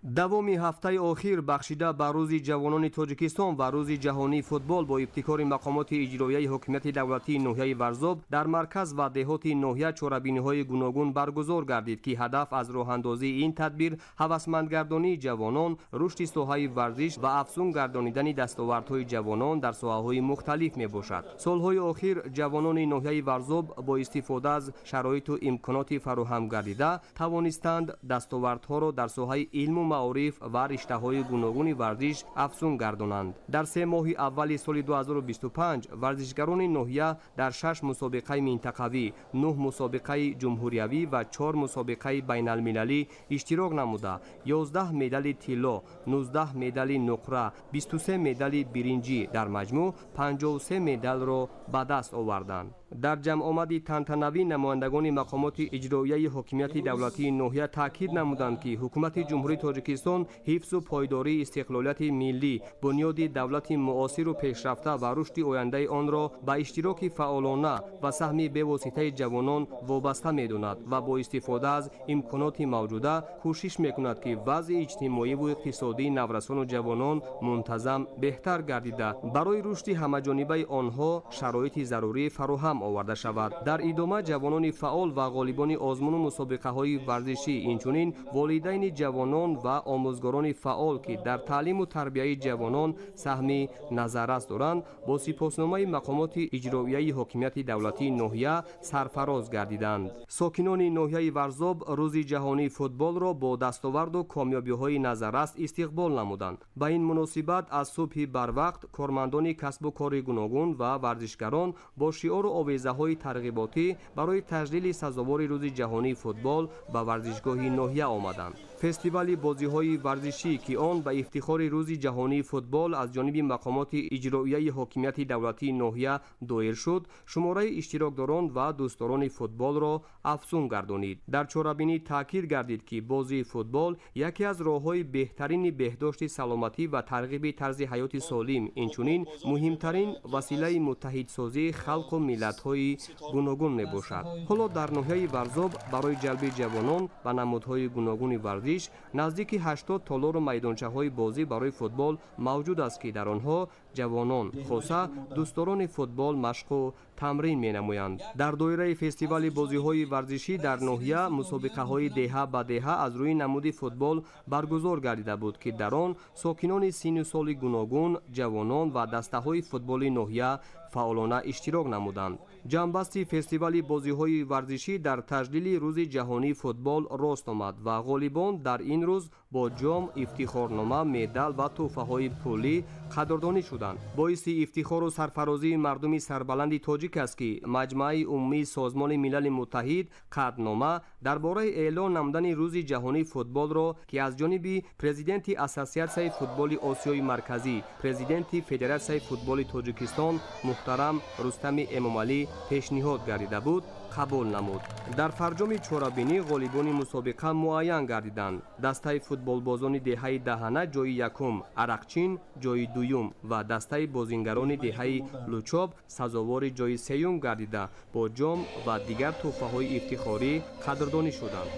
Давоми ҳафтаи охир бахшида ба Рӯзи ҷавонони Тоҷикистон ва Рӯзи ҷаҳонии футбол бо ибтикори мақомоти иҷроияи ҳокимияти давлатии ноҳияи Варзоб дар марказ ва деҳоти ноҳия чорабиниҳои гуногун баргузор гардид, ки ҳадаф аз роҳандозии ин тадбир ҳавасмандгардонии ҷавонон, рушди соҳаи варзиш ва афзун гардонидани дастовардҳои ҷавонон дар соҳаҳои мухталиф мебошад. Солҳои охир ҷавонони ноҳияи Варзоб бо истифода аз шароиту имконоти фароҳам гардида тавонистанд дастовардҳоро дар соҳаи илму маориф ва риштаҳои гуногуни варзиш афзун гардонанд. Дар 3 моҳи аввали соли 2025 варзишгарони ноҳия дар 6 мусобиқаи минтақавӣ, 9 мусобиқаи ҷумҳуриявӣ ва 4 мусобиқаи байналмилалӣ иштирок намуда, 11 медали тилло, 19 медали нуқра, 23 медали биринҷӣ, дар маҷмӯъ 53 медалро ба даст оварданд. Дар ҷамъомади тантанавӣ намояндагони мақомоти иҷроияи ҳокимияти давлатии ноҳия таъкид намуданд, ки ҳукумати Ҷумҳурии Тоҷикистон ҳифзу пойдории истиқлолияти миллӣ, бунёди давлати муосиру пешрафта ва рушди ояндаи онро ба иштироки фаъолона ва саҳми бевоситаи ҷавонон вобаста медонад ва бо истифода аз имконоти мавҷуда кӯшиш мекунад, ки вазъи иҷтимоиву иқтисодии наврасону ҷавонон мунтазам беҳтар гардида, барои рушди ҳамаҷонибаи онҳо шароити зарурӣ фароҳам оварда шавад. Дар идома ҷавонони фаъол ва ғолибони озмуну мусобиқаҳои варзишӣ, инчунин волидайни ҷавонон ва омӯзгорони фаъол, ки дар таълиму тарбияи ҷавонон саҳми назаррас доранд, бо сипосномаи мақомоти иҷроияи ҳокимияти давлатии ноҳия сарфароз гардиданд. Сокинони ноҳияи Варзоб Рӯзи ҷаҳонии футболро бо дастоварду комёбиҳои назаррас истиқбол намуданд. Ба ин муносибат аз субҳи барвақт кормандони касбу кори гуногун ва варзишгарон бо шиору овезаҳои тарғиботӣ барои таҷлили сазовори Рӯзи ҷаҳонии футбол ба варзишгоҳи ноҳия омаданд. Фестивали бозиҳои варзишӣ, ки он ба ифтихори Рӯзи ҷаҳонии футбол аз ҷониби мақомоти иҷроияи ҳокимияти давлатии ноҳия доир шуд, шумораи иштирокдорон ва дӯстдорони футболро афзун гардонид. Дар чорабинӣ таъкид гардид, ки бозии футбол яке аз роҳҳои беҳтарини беҳдошти саломатӣ ва тарғиби тарзи ҳаёти солим, инчунин муҳимтарин василаи муттаҳидсозии халқу миллатҳои гуногун мебошад. Ҳоло дар ноҳияи Варзоб барои ҷалби ҷавонон ба намудҳои гуногуни варзиш наздики 80 толору майдончаҳои бозӣ барои футбол мавҷуд аст, ки дар онҳо ҷавонон, хоса дӯстдорони футбол машқу тамрин менамоянд. Дар доираи фестивали бозиҳои варзишӣ дар ноҳия мусобиқаҳои деҳа ба деҳа аз рӯи намуди футбол баргузор гардида буд, ки дар он сокинони синну соли гуногун, ҷавонон ва дастаҳои футболи ноҳия фаъолона иштирок намуданд. Ҷамъбасти фестивали бозиҳои варзишӣ дар таҷлили Рӯзи ҷаҳонии футбол рост омад ва ғолибон дар ин рӯз бо ҷом, ифтихорнома, медал ва тӯҳфаҳои пулӣ қадрдонӣ шуданд. Боиси ифтихору сарфарозии мардуми сарбаланди тоҷик аст, ки Маҷмааи умумии Созмони Милали Муттаҳид қатънома дар бораи эълон намудани Рӯзи ҷаҳонии футболро, ки аз ҷониби президенти Ассотсиатсияи футболи Осиёи Марказӣ, президенти Федератсияи футболи Тоҷикистон муҳтарам Рустами Эмомалӣ пешниҳод гардида буд, қабул намуд. Дар фарҷоми чорабинӣ ғолибони мусобиқа муайян гардиданд. Дастаи футболбозони деҳаи Даҳана ҷои якум, Арақчин ҷои дуюм ва дастаи бозингарони деҳаи Лучоб сазовори ҷои сеюм гардида, бо ҷом ва дигар тӯҳфаҳои ифтихорӣ қадрдонӣ шуданд.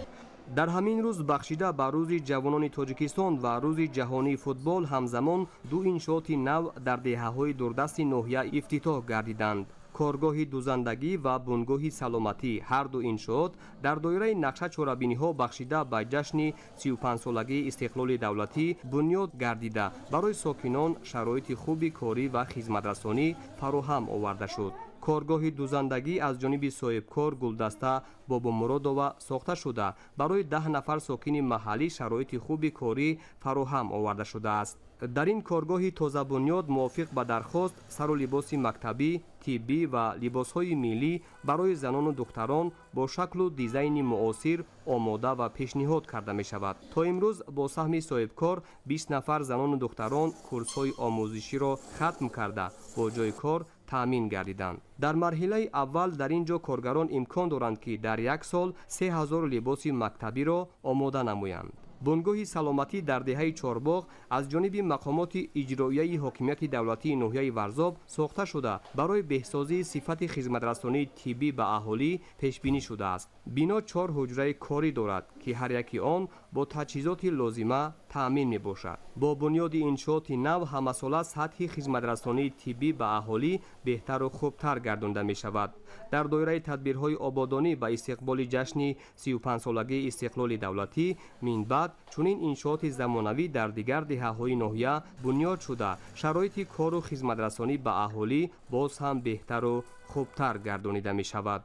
Дар ҳамин рӯз бахшида ба Рӯзи ҷавонони Тоҷикистон ва Рӯзи ҷаҳонии футбол ҳамзамон ду иншооти нав дар деҳаҳои дурдасти ноҳия ифтитоҳ гардиданд. Коргоҳи дузандагӣ ва бунгоҳи саломатӣ. Ҳар ду иншоот дар доираи нақша чорабиниҳо бахшида ба ҷашни 35-солагии истиқлоли давлатӣ бунёд гардида, барои сокинон шароити хуби корӣ ва хизматрасонӣ фароҳам оварда шуд. Коргоҳи дузандагӣ аз ҷониби соҳибкор Гулдаста Бобомуродова сохта шуда, барои 10 нафар сокини маҳаллӣ шароити хуби корӣ фароҳам оварда шудааст. Дар ин коргоҳи тозабунёд мувофиқ ба дархост сару либоси мактабӣ, тиббӣ ва либосҳои миллӣ барои занону духтарон бо шаклу дизайни муосир омода ва пешниҳод карда мешавад. То имрӯз бо саҳми соҳибкор 20 нафар занону духтарон курсҳои омӯзиширо хатм карда, бо ҷойи кор таъмин гардиданд. Дар марҳилаи аввал дар ин ҷо коргарон имкон доранд, ки дар як сол 3000 либоси мактабиро омода намоянд. Бунгоҳи саломатӣ дар деҳаи Чорбоғ аз ҷониби мақомоти иҷроияи ҳокимияти давлатии ноҳияи Варзоб сохта шуда, барои беҳсозии сифати хизматрасонии тиббӣ ба аҳолӣ пешбинӣ шудааст. Бино 4 ҳуҷраи корӣ дорад, ки ҳар яки он бо таҷҳизоти лозима таъмин мебошад. Бо бунёди иншооти нав ҳамасола сатҳи хизматрасонии тиббӣ ба аҳолӣ беҳтару хубтар гардонда мешавад. Дар доираи тадбирҳои ободонӣ ба истиқболи ҷашни 35-солагии истиқлоли давлатӣ минбаъд чунин иншооти замонавӣ дар дигар деҳаҳои ноҳия бунёд шуда, шароити кору хизматрасонӣ ба аҳолӣ боз ҳам беҳтару хубтар гардонида мешавад.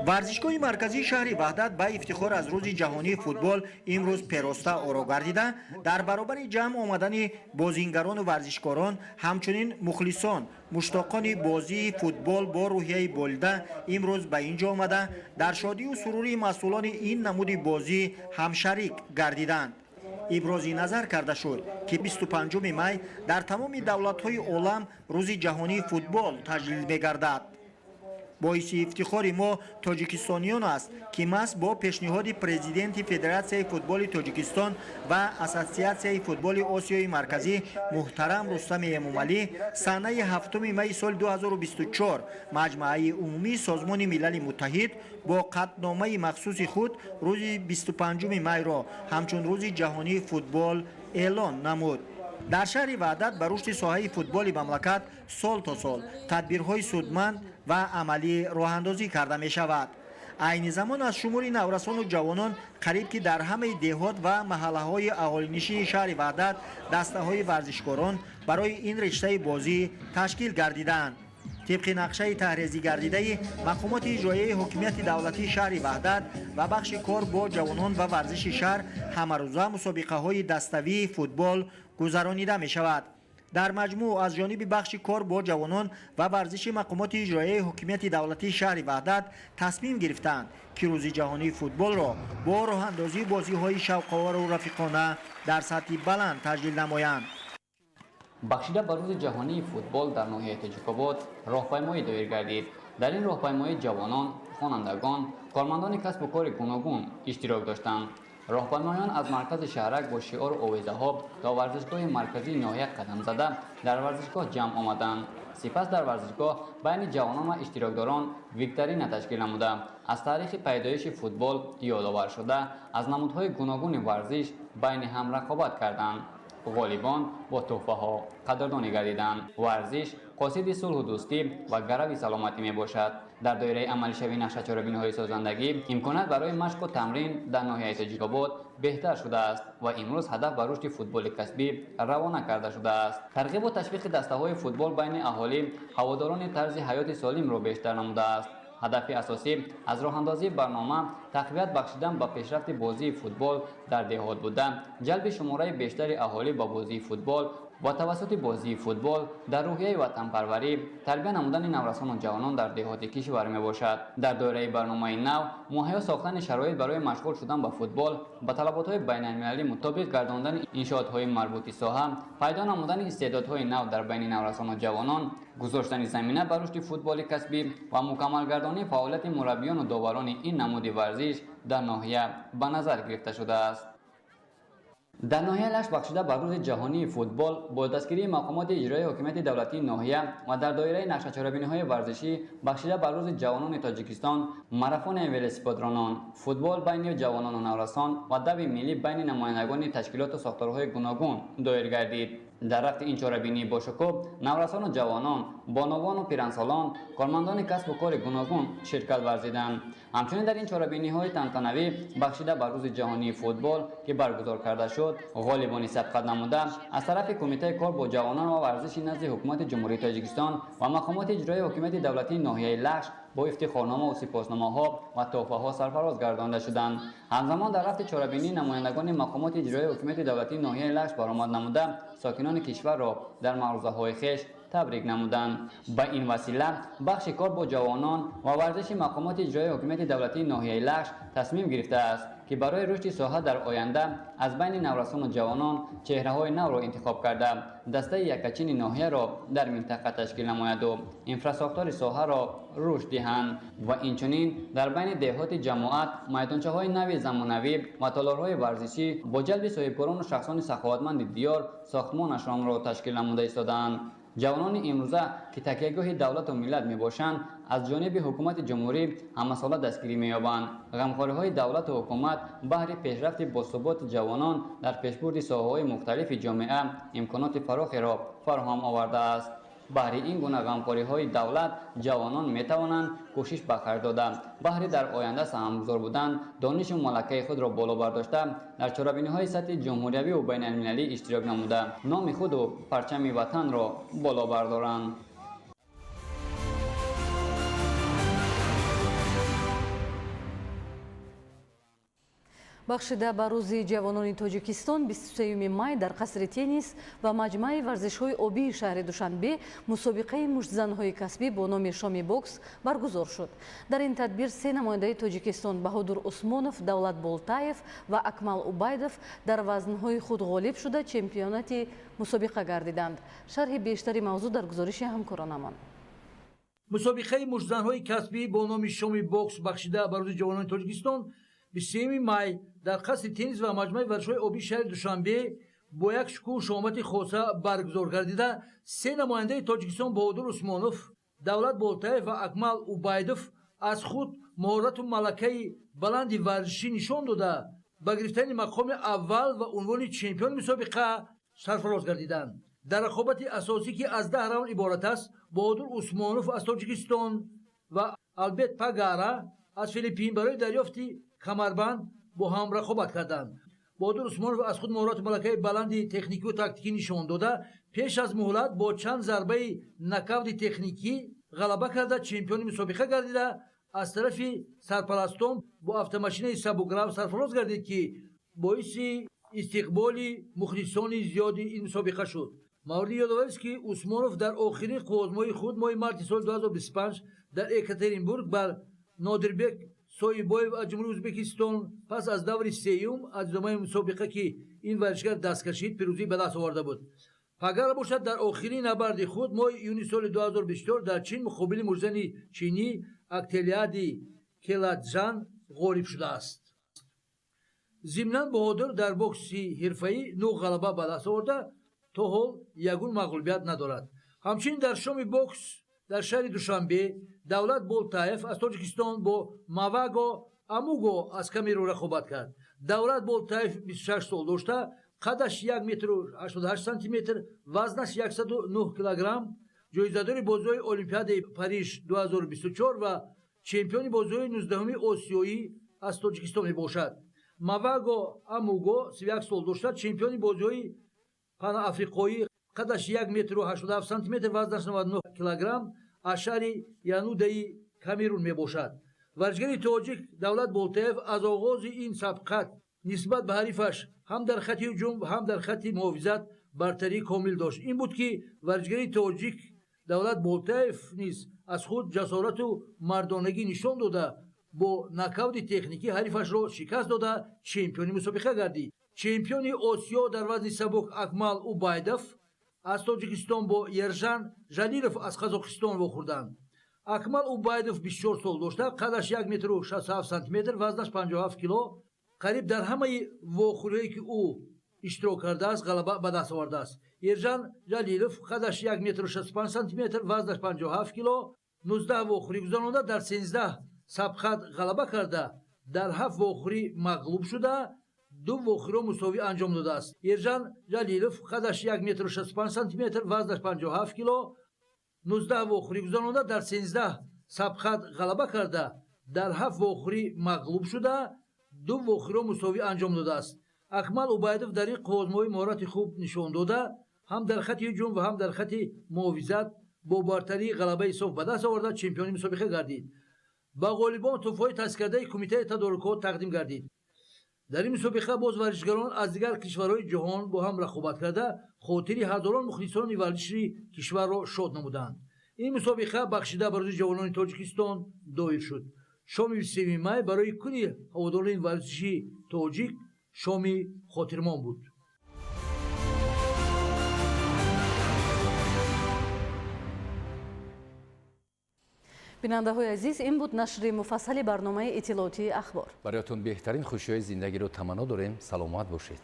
Варзишгоҳи марказии шаҳри Ваҳдат ба ифтихор аз рӯзи ҷаҳонии футбол имрӯз пероста оро гардида, дар баробари ҷамъ омадани бозингарону варзишкорон, ҳамчунин мухлисон, муштоқони бозии футбол бо рӯҳияи болида имрӯз ба ин ҷо омада, дар шодию сурури масъулони ин намуди бозӣ ҳамшарик гардиданд. Ибрози назар карда шуд, ки 25 май дар тамоми давлатҳои олам рӯзи ҷаҳонии футбол таҷлил мегардад. Боиси ифтихори мо тоҷикистониён аст, ки маҳз бо пешниҳоди президенти Федератсияи футболи Тоҷикистон ва Ассотсиатсияи футболи Осиёи Марказӣ муҳтарам Рустами Эмомалӣ санаи 7 майи соли 2024 Маҷмааи умумии Созмони Милали Муттаҳид бо қатъномаи махсуси худ рӯзи 25 майро ҳамчун рӯзи ҷаҳонии футбол эълон намуд. Дар шаҳри Ваҳдат ба рушди соҳаи футболи мамлакат сол то сол тадбирҳои судманд ва амалӣ роҳандозӣ карда мешавад. Айни замон аз шумори наврасону ҷавонон қариб ки дар ҳамаи деҳот ва маҳаллаҳои аҳолинишини шаҳри Ваҳдат дастаҳои варзишкорон барои ин риштаи бозӣ ташкил гардидаанд. Тибқи нақшаи таҳрезигардидаи мақомоти иҷроияи ҳокимияти давлатии шаҳри Ваҳдат ва бахши кор бо ҷавонон ва варзиши шаҳр ҳамарӯза мусобиқаҳои даставии футбол гузаронида мешавад. Дар маҷмӯъ аз ҷониби бахши кор бо ҷавонон ва варзиши мақомоти иҷроияи ҳокимияти давлатии шаҳри Ваҳдат тасмим гирифтанд, ки рӯзи ҷаҳонии футболро бо роҳандозии бозиҳои шавқовару рафиқона дар сатҳи баланд таҷлил намоянд. Бахшида ба рӯзи ҷаҳонии футбол дар ноҳияи Тоҷикобод роҳпаймоӣ доир гардид. Дар ин роҳпаймоӣ ҷавонон, хонандагон, кормандони касбу кори гуногун иштирок доштанд. Роҳпаймоён аз маркази шаҳрак бо шиору овезаҳо то варзишгоҳи марказии ноҳия қадам зада, дар варзишгоҳ ҷамъ омаданд. Сипас дар варзишгоҳ байни ҷавонон ва иштирокдорон викторина ташкил намуда, аз таърихи пайдоиши футбол ёдовар шуда, аз намудҳои гуногуни варзиш байни ҳам рақобат карданд. Ғолибон бо тӯҳфаҳо қадрдонӣ гардиданд. Варзиш қосиди сулҳу дӯстӣ ва гарави саломатӣ мебошад. Дар доираи амалишавии нақша чорабиниҳои созандагӣ имконият барои машқу тамрин дар ноҳияи Тоҷикобод беҳтар шудааст ва имрӯз ҳадаф ба рушди футболи касбӣ равона карда шудааст. Тарғибу ташвиқи дастаҳои футбол байни аҳолӣ ҳаводорони тарзи ҳаёти солимро бештар намудааст. Ҳадафи асосӣ аз роҳандозии барнома тақвият бахшидан ба пешрафти бозии футбол дар деҳот буда, ҷалби шумораи бештари аҳолӣ ба бозии футбол ва тавассути бозии футбол дар рӯҳияи ватанпарварӣ тарбия намудани наврасону ҷавонон дар деҳоти кишвар мебошад. Дар доираи барномаи нав муҳайё сохтани шароит барои машғул шудан ба футбол, ба талаботҳои байналмилалӣ мутобиқ гардондани иншоотҳои марбути соҳа, пайдо намудани истеъдодҳои нав дар байни наврасону ҷавонон, гузоштани замина ба рушди футболи касбӣ ва мукаммалгардонии фаъолияти мураббиёну доварони ин намуди варзиш дар ноҳия ба назар гирифта шудааст. Дар ноҳияи Лашт бахшида ба рӯзи ҷаҳонии футбол бо дастгирии мақомоти иҷроияи ҳокимияти давлатии ноҳия ва дар доираи нақшачорабиниҳои варзишӣ бахшида ба рӯзи ҷавонони Тоҷикистон марафони велосипедронон, футбол байни ҷавонону наврасон ва дави миллӣ байни намояндагони ташкилоту сохторҳои гуногун доир гардид. Дар рафти ин чорабинии бошукӯҳ наврасону ҷавонон, бонувону пирансолон, кормандони касбу кори гуногун ширкат варзиданд. Ҳамчунин дар ин чорабиниҳои тантанавӣ бахшида ба Рӯзи ҷаҳонии футбол, ки баргузор карда шуд, ғолибони сабқат намуда аз тарафи Кумитаи кор бо ҷавонон ва варзиши назди Ҳукумати Ҷумҳурии Тоҷикистон ва мақомоти иҷроии ҳокимияти давлатии ноҳияи Лахш бо ифтихорнома ва сипосномаҳо ва тӯҳфаҳо сарфароз гардонда шуданд. Ҳамзамон дар рафти чорабинӣ намояндагони мақомоти иҷроии ҳокимияти давлатии ноҳияи Лахш баромад намуда сокинони кишварро дар маърузаҳои хеш табрик намуданд. Ба ин васила бахши кор бо ҷавонон ва варзиши мақомоти иҷроии ҳокимияти давлатии ноҳияи Лахш тасмим гирифтааст, ки барои рушди соҳа дар оянда аз байни наврасону ҷавонон чеҳраҳои навро интихоб карда дастаи якачини ноҳияро дар минтақа ташкил намояду инфрасохтори соҳаро рушд диҳанд ва инчунин дар байни деҳоти ҷамоат майдончаҳои нави замонавӣ ва толорҳои варзишӣ бо ҷалби соҳибкорону шахсони саховатманди диёр сохтмонашонро ташкил намуда истодаанд. Ҷавонони имрӯза, ки такягоҳи давлату миллат мебошанд, аз ҷониби ҳукумати ҷумҳурӣ ҳамасола дастгирӣ меёбанд. Ғамхориҳои давлату ҳукумат баҳри пешрафти босуботи ҷавонон дар пешбурди соҳаҳои мухталифи ҷомеа имконоти фарохеро фароҳам овардааст. Баҳри ин гуна ғамхориҳои давлат ҷавонон метавонанд кӯшиш ба харҷ дода, баҳри дар оянда саҳмгузор будан, донишу малакаи худро боло бардошта, дар чорабиниҳои сатҳи ҷумҳуриявию байналмилалӣ иштирок намуда, номи худу парчами ватанро боло бардоранд. Бахшида ба Рӯзи ҷавонони Тоҷикистон 23 май дар қасри теннис ва маҷмӯаи варзишҳои обии шаҳри Душанбе мусобиқаи муштзанҳои касбӣ бо номи Шоми бокс баргузор шуд. Дар ин тадбир се намояндаи Тоҷикистон Баҳодур Усмонов, Давлат Болтаев ва Акмал Убайдов дар вазнҳои худ ғолиб шуда чемпионати мусобиқа гардиданд. Шарҳи бештари мавзӯъ дар гузориши ҳамкоронамон. Мусобиқаи муштзанҳои касбӣ бо номи Шоми бокс бахшида ба Рӯзи ҷавонони Тоҷикистон 23 май дар қасри теннис ва маҷмӯаи варзишҳои обии шаҳри Душанбе бо як шукӯҳу шоҳмати хоса баргузор гардида се намояндаи Тоҷикистон Баҳодур Усмонов, Давлат Болтаев ва Акмал Убайдов аз худ маҳорату малакаи баланди варзишӣ нишон дода ба гирифтани мақоми аввал ва унвони чемпиони мусобиқа сарфароз гардиданд. Дар рақобати асосӣ, ки аз 10 раунд иборат аст, Баҳодур Усмонов аз Тоҷикистон ва Алберт Пагара аз Филиппин барои дарёфти камарбанд бо ҳам рақобат карданд. Баҳодур Усмонов аз худ маҳорату малакаи баланди техникию тактикӣ нишон дода, пеш аз муҳлат бо чанд зарбаи нокаути техникӣ ғалаба карда чемпиони мусобиқа гардида аз тарафи сарпарастон бо автомошинаи сабукрав сарфароз гардид, ки боиси истиқболи мухлисони зиёди ин мусобиқа шуд. Мавриди ёдоварист, ки Усмонов дар охирин қуввозмои худ моҳи марти соли 2025 дар Екатеринбург бар Нодирбек Соибоев аз Ҷумҳурии Ӯзбекистон пас аз даври сеюм аз идомаи мусобиқа, ки ин варзишгар даст кашид, пирӯзӣ ба даст оварда буд. Пагара бошад дар охирин набарди худ моҳи июни соли 2024 дар Чин муқобили муштзани чинӣ Актелиади Келаджан ғолиб шудааст. Зимнан Баҳодур дар бокси ҳирфаӣ 9 ғалаба ба даст оварда, то ҳол ягон мағлубият надорад. Ҳамчунин дар шоми бокс дар шаҳри Душанбе Давлат Болтаев аз Тоҷикистон бо Маваго Амуго аз Камерун рақобат кард. Давлат Болтаев 26 сол дошта, қадаш 1 метру 88 сантиметр, вазнаш 109 килограмм, ҷоизадори бозиҳои Олимпиадаи Париж 2024 ва чемпиони бозиҳои 19-уми Осиёӣ аз Тоҷикистон мебошад. Маваго Амуго 31 сол дошта, чемпиони бозиҳои панафриқоӣ, қадаш 1 метру 87 сантиметр, вазнаш 99 килограмм, аз шаҳри Янудаи Камерун мебошад. Варзишгари тоҷик Давлат Болтаев аз оғози ин сабқат нисбат ба ҳарифаш ҳам дар хатти ҳуҷум ҳам дар хатти муҳофизат бартарии комил дошт. Ин буд, ки варзишгари тоҷик Давлат Болтаев низ аз худ ҷасорату мардонагӣ нишон дода, бо нокаути техникӣ ҳарифашро шикаст дода чемпиони мусобиқа гардид. Чемпиони Осиё дар вазни сабук Акмал Убайдов аз Тоҷикистон бо Ержан Жалилов аз Қазоқистон вохӯрданд. Акмал Убайдов 24 сол дошта, қадаш 1 метру 67 сантиметр, вазнаш 57 кило. Қариб дар ҳамаи вохӯриҳое, ки ӯ иштирок кардааст, ғалаба ба даст овардааст. Ержан Жалилов қадаш 1 метру 65 сантиметр, вазнаш 57 кило, 19 вохӯрӣ гузаронда, дар 13 сабқат ғалаба карда, дар 7 вохӯрӣ мағлуб шуда, 2 вохӯриро мусовӣ анҷом додааст. Ержан Ҷалилов қадаш 1 метру 65 сантиметр, вазнаш 57 кило, 19 вохӯрӣ гузаронда, дар 13 сабқат ғалаба карда, дар 7 вохӯрӣ мағлуб шуда, 2 вохӯриро мусовӣ анҷом додааст. Акмал Убайдов дар ин қувватмоӣ маҳорати хуб нишон дода, ҳам дар хати ҳуҷум ва ҳам дар хати муҳофизат бо бартарии ғалабаи соф ба даст оварда, чемпиони мусобиқа гардид. Ба ғолибон тӯҳфаҳои таъсискардаи кумитаи тадорукот тақдим гардид. Дар ин мусобиқа боз варзишгарон аз дигар кишварҳои ҷаҳон бо ҳам рақобат карда, хотири ҳазорон мухлисони варзиши кишварро шод намуданд. Ин мусобиқа бахшида ба рӯзи ҷавонони Тоҷикистон доир шуд. Шоми 23 май барои кулли ҳаводорони варзиши тоҷик шоми хотирмон буд. Бинандаҳои азиз, ин буд нашри муфассали барномаи иттилоотии Ахбор. Бароятон беҳтарин хушиҳои зиндагиро таманно дорем. Саломат бошед.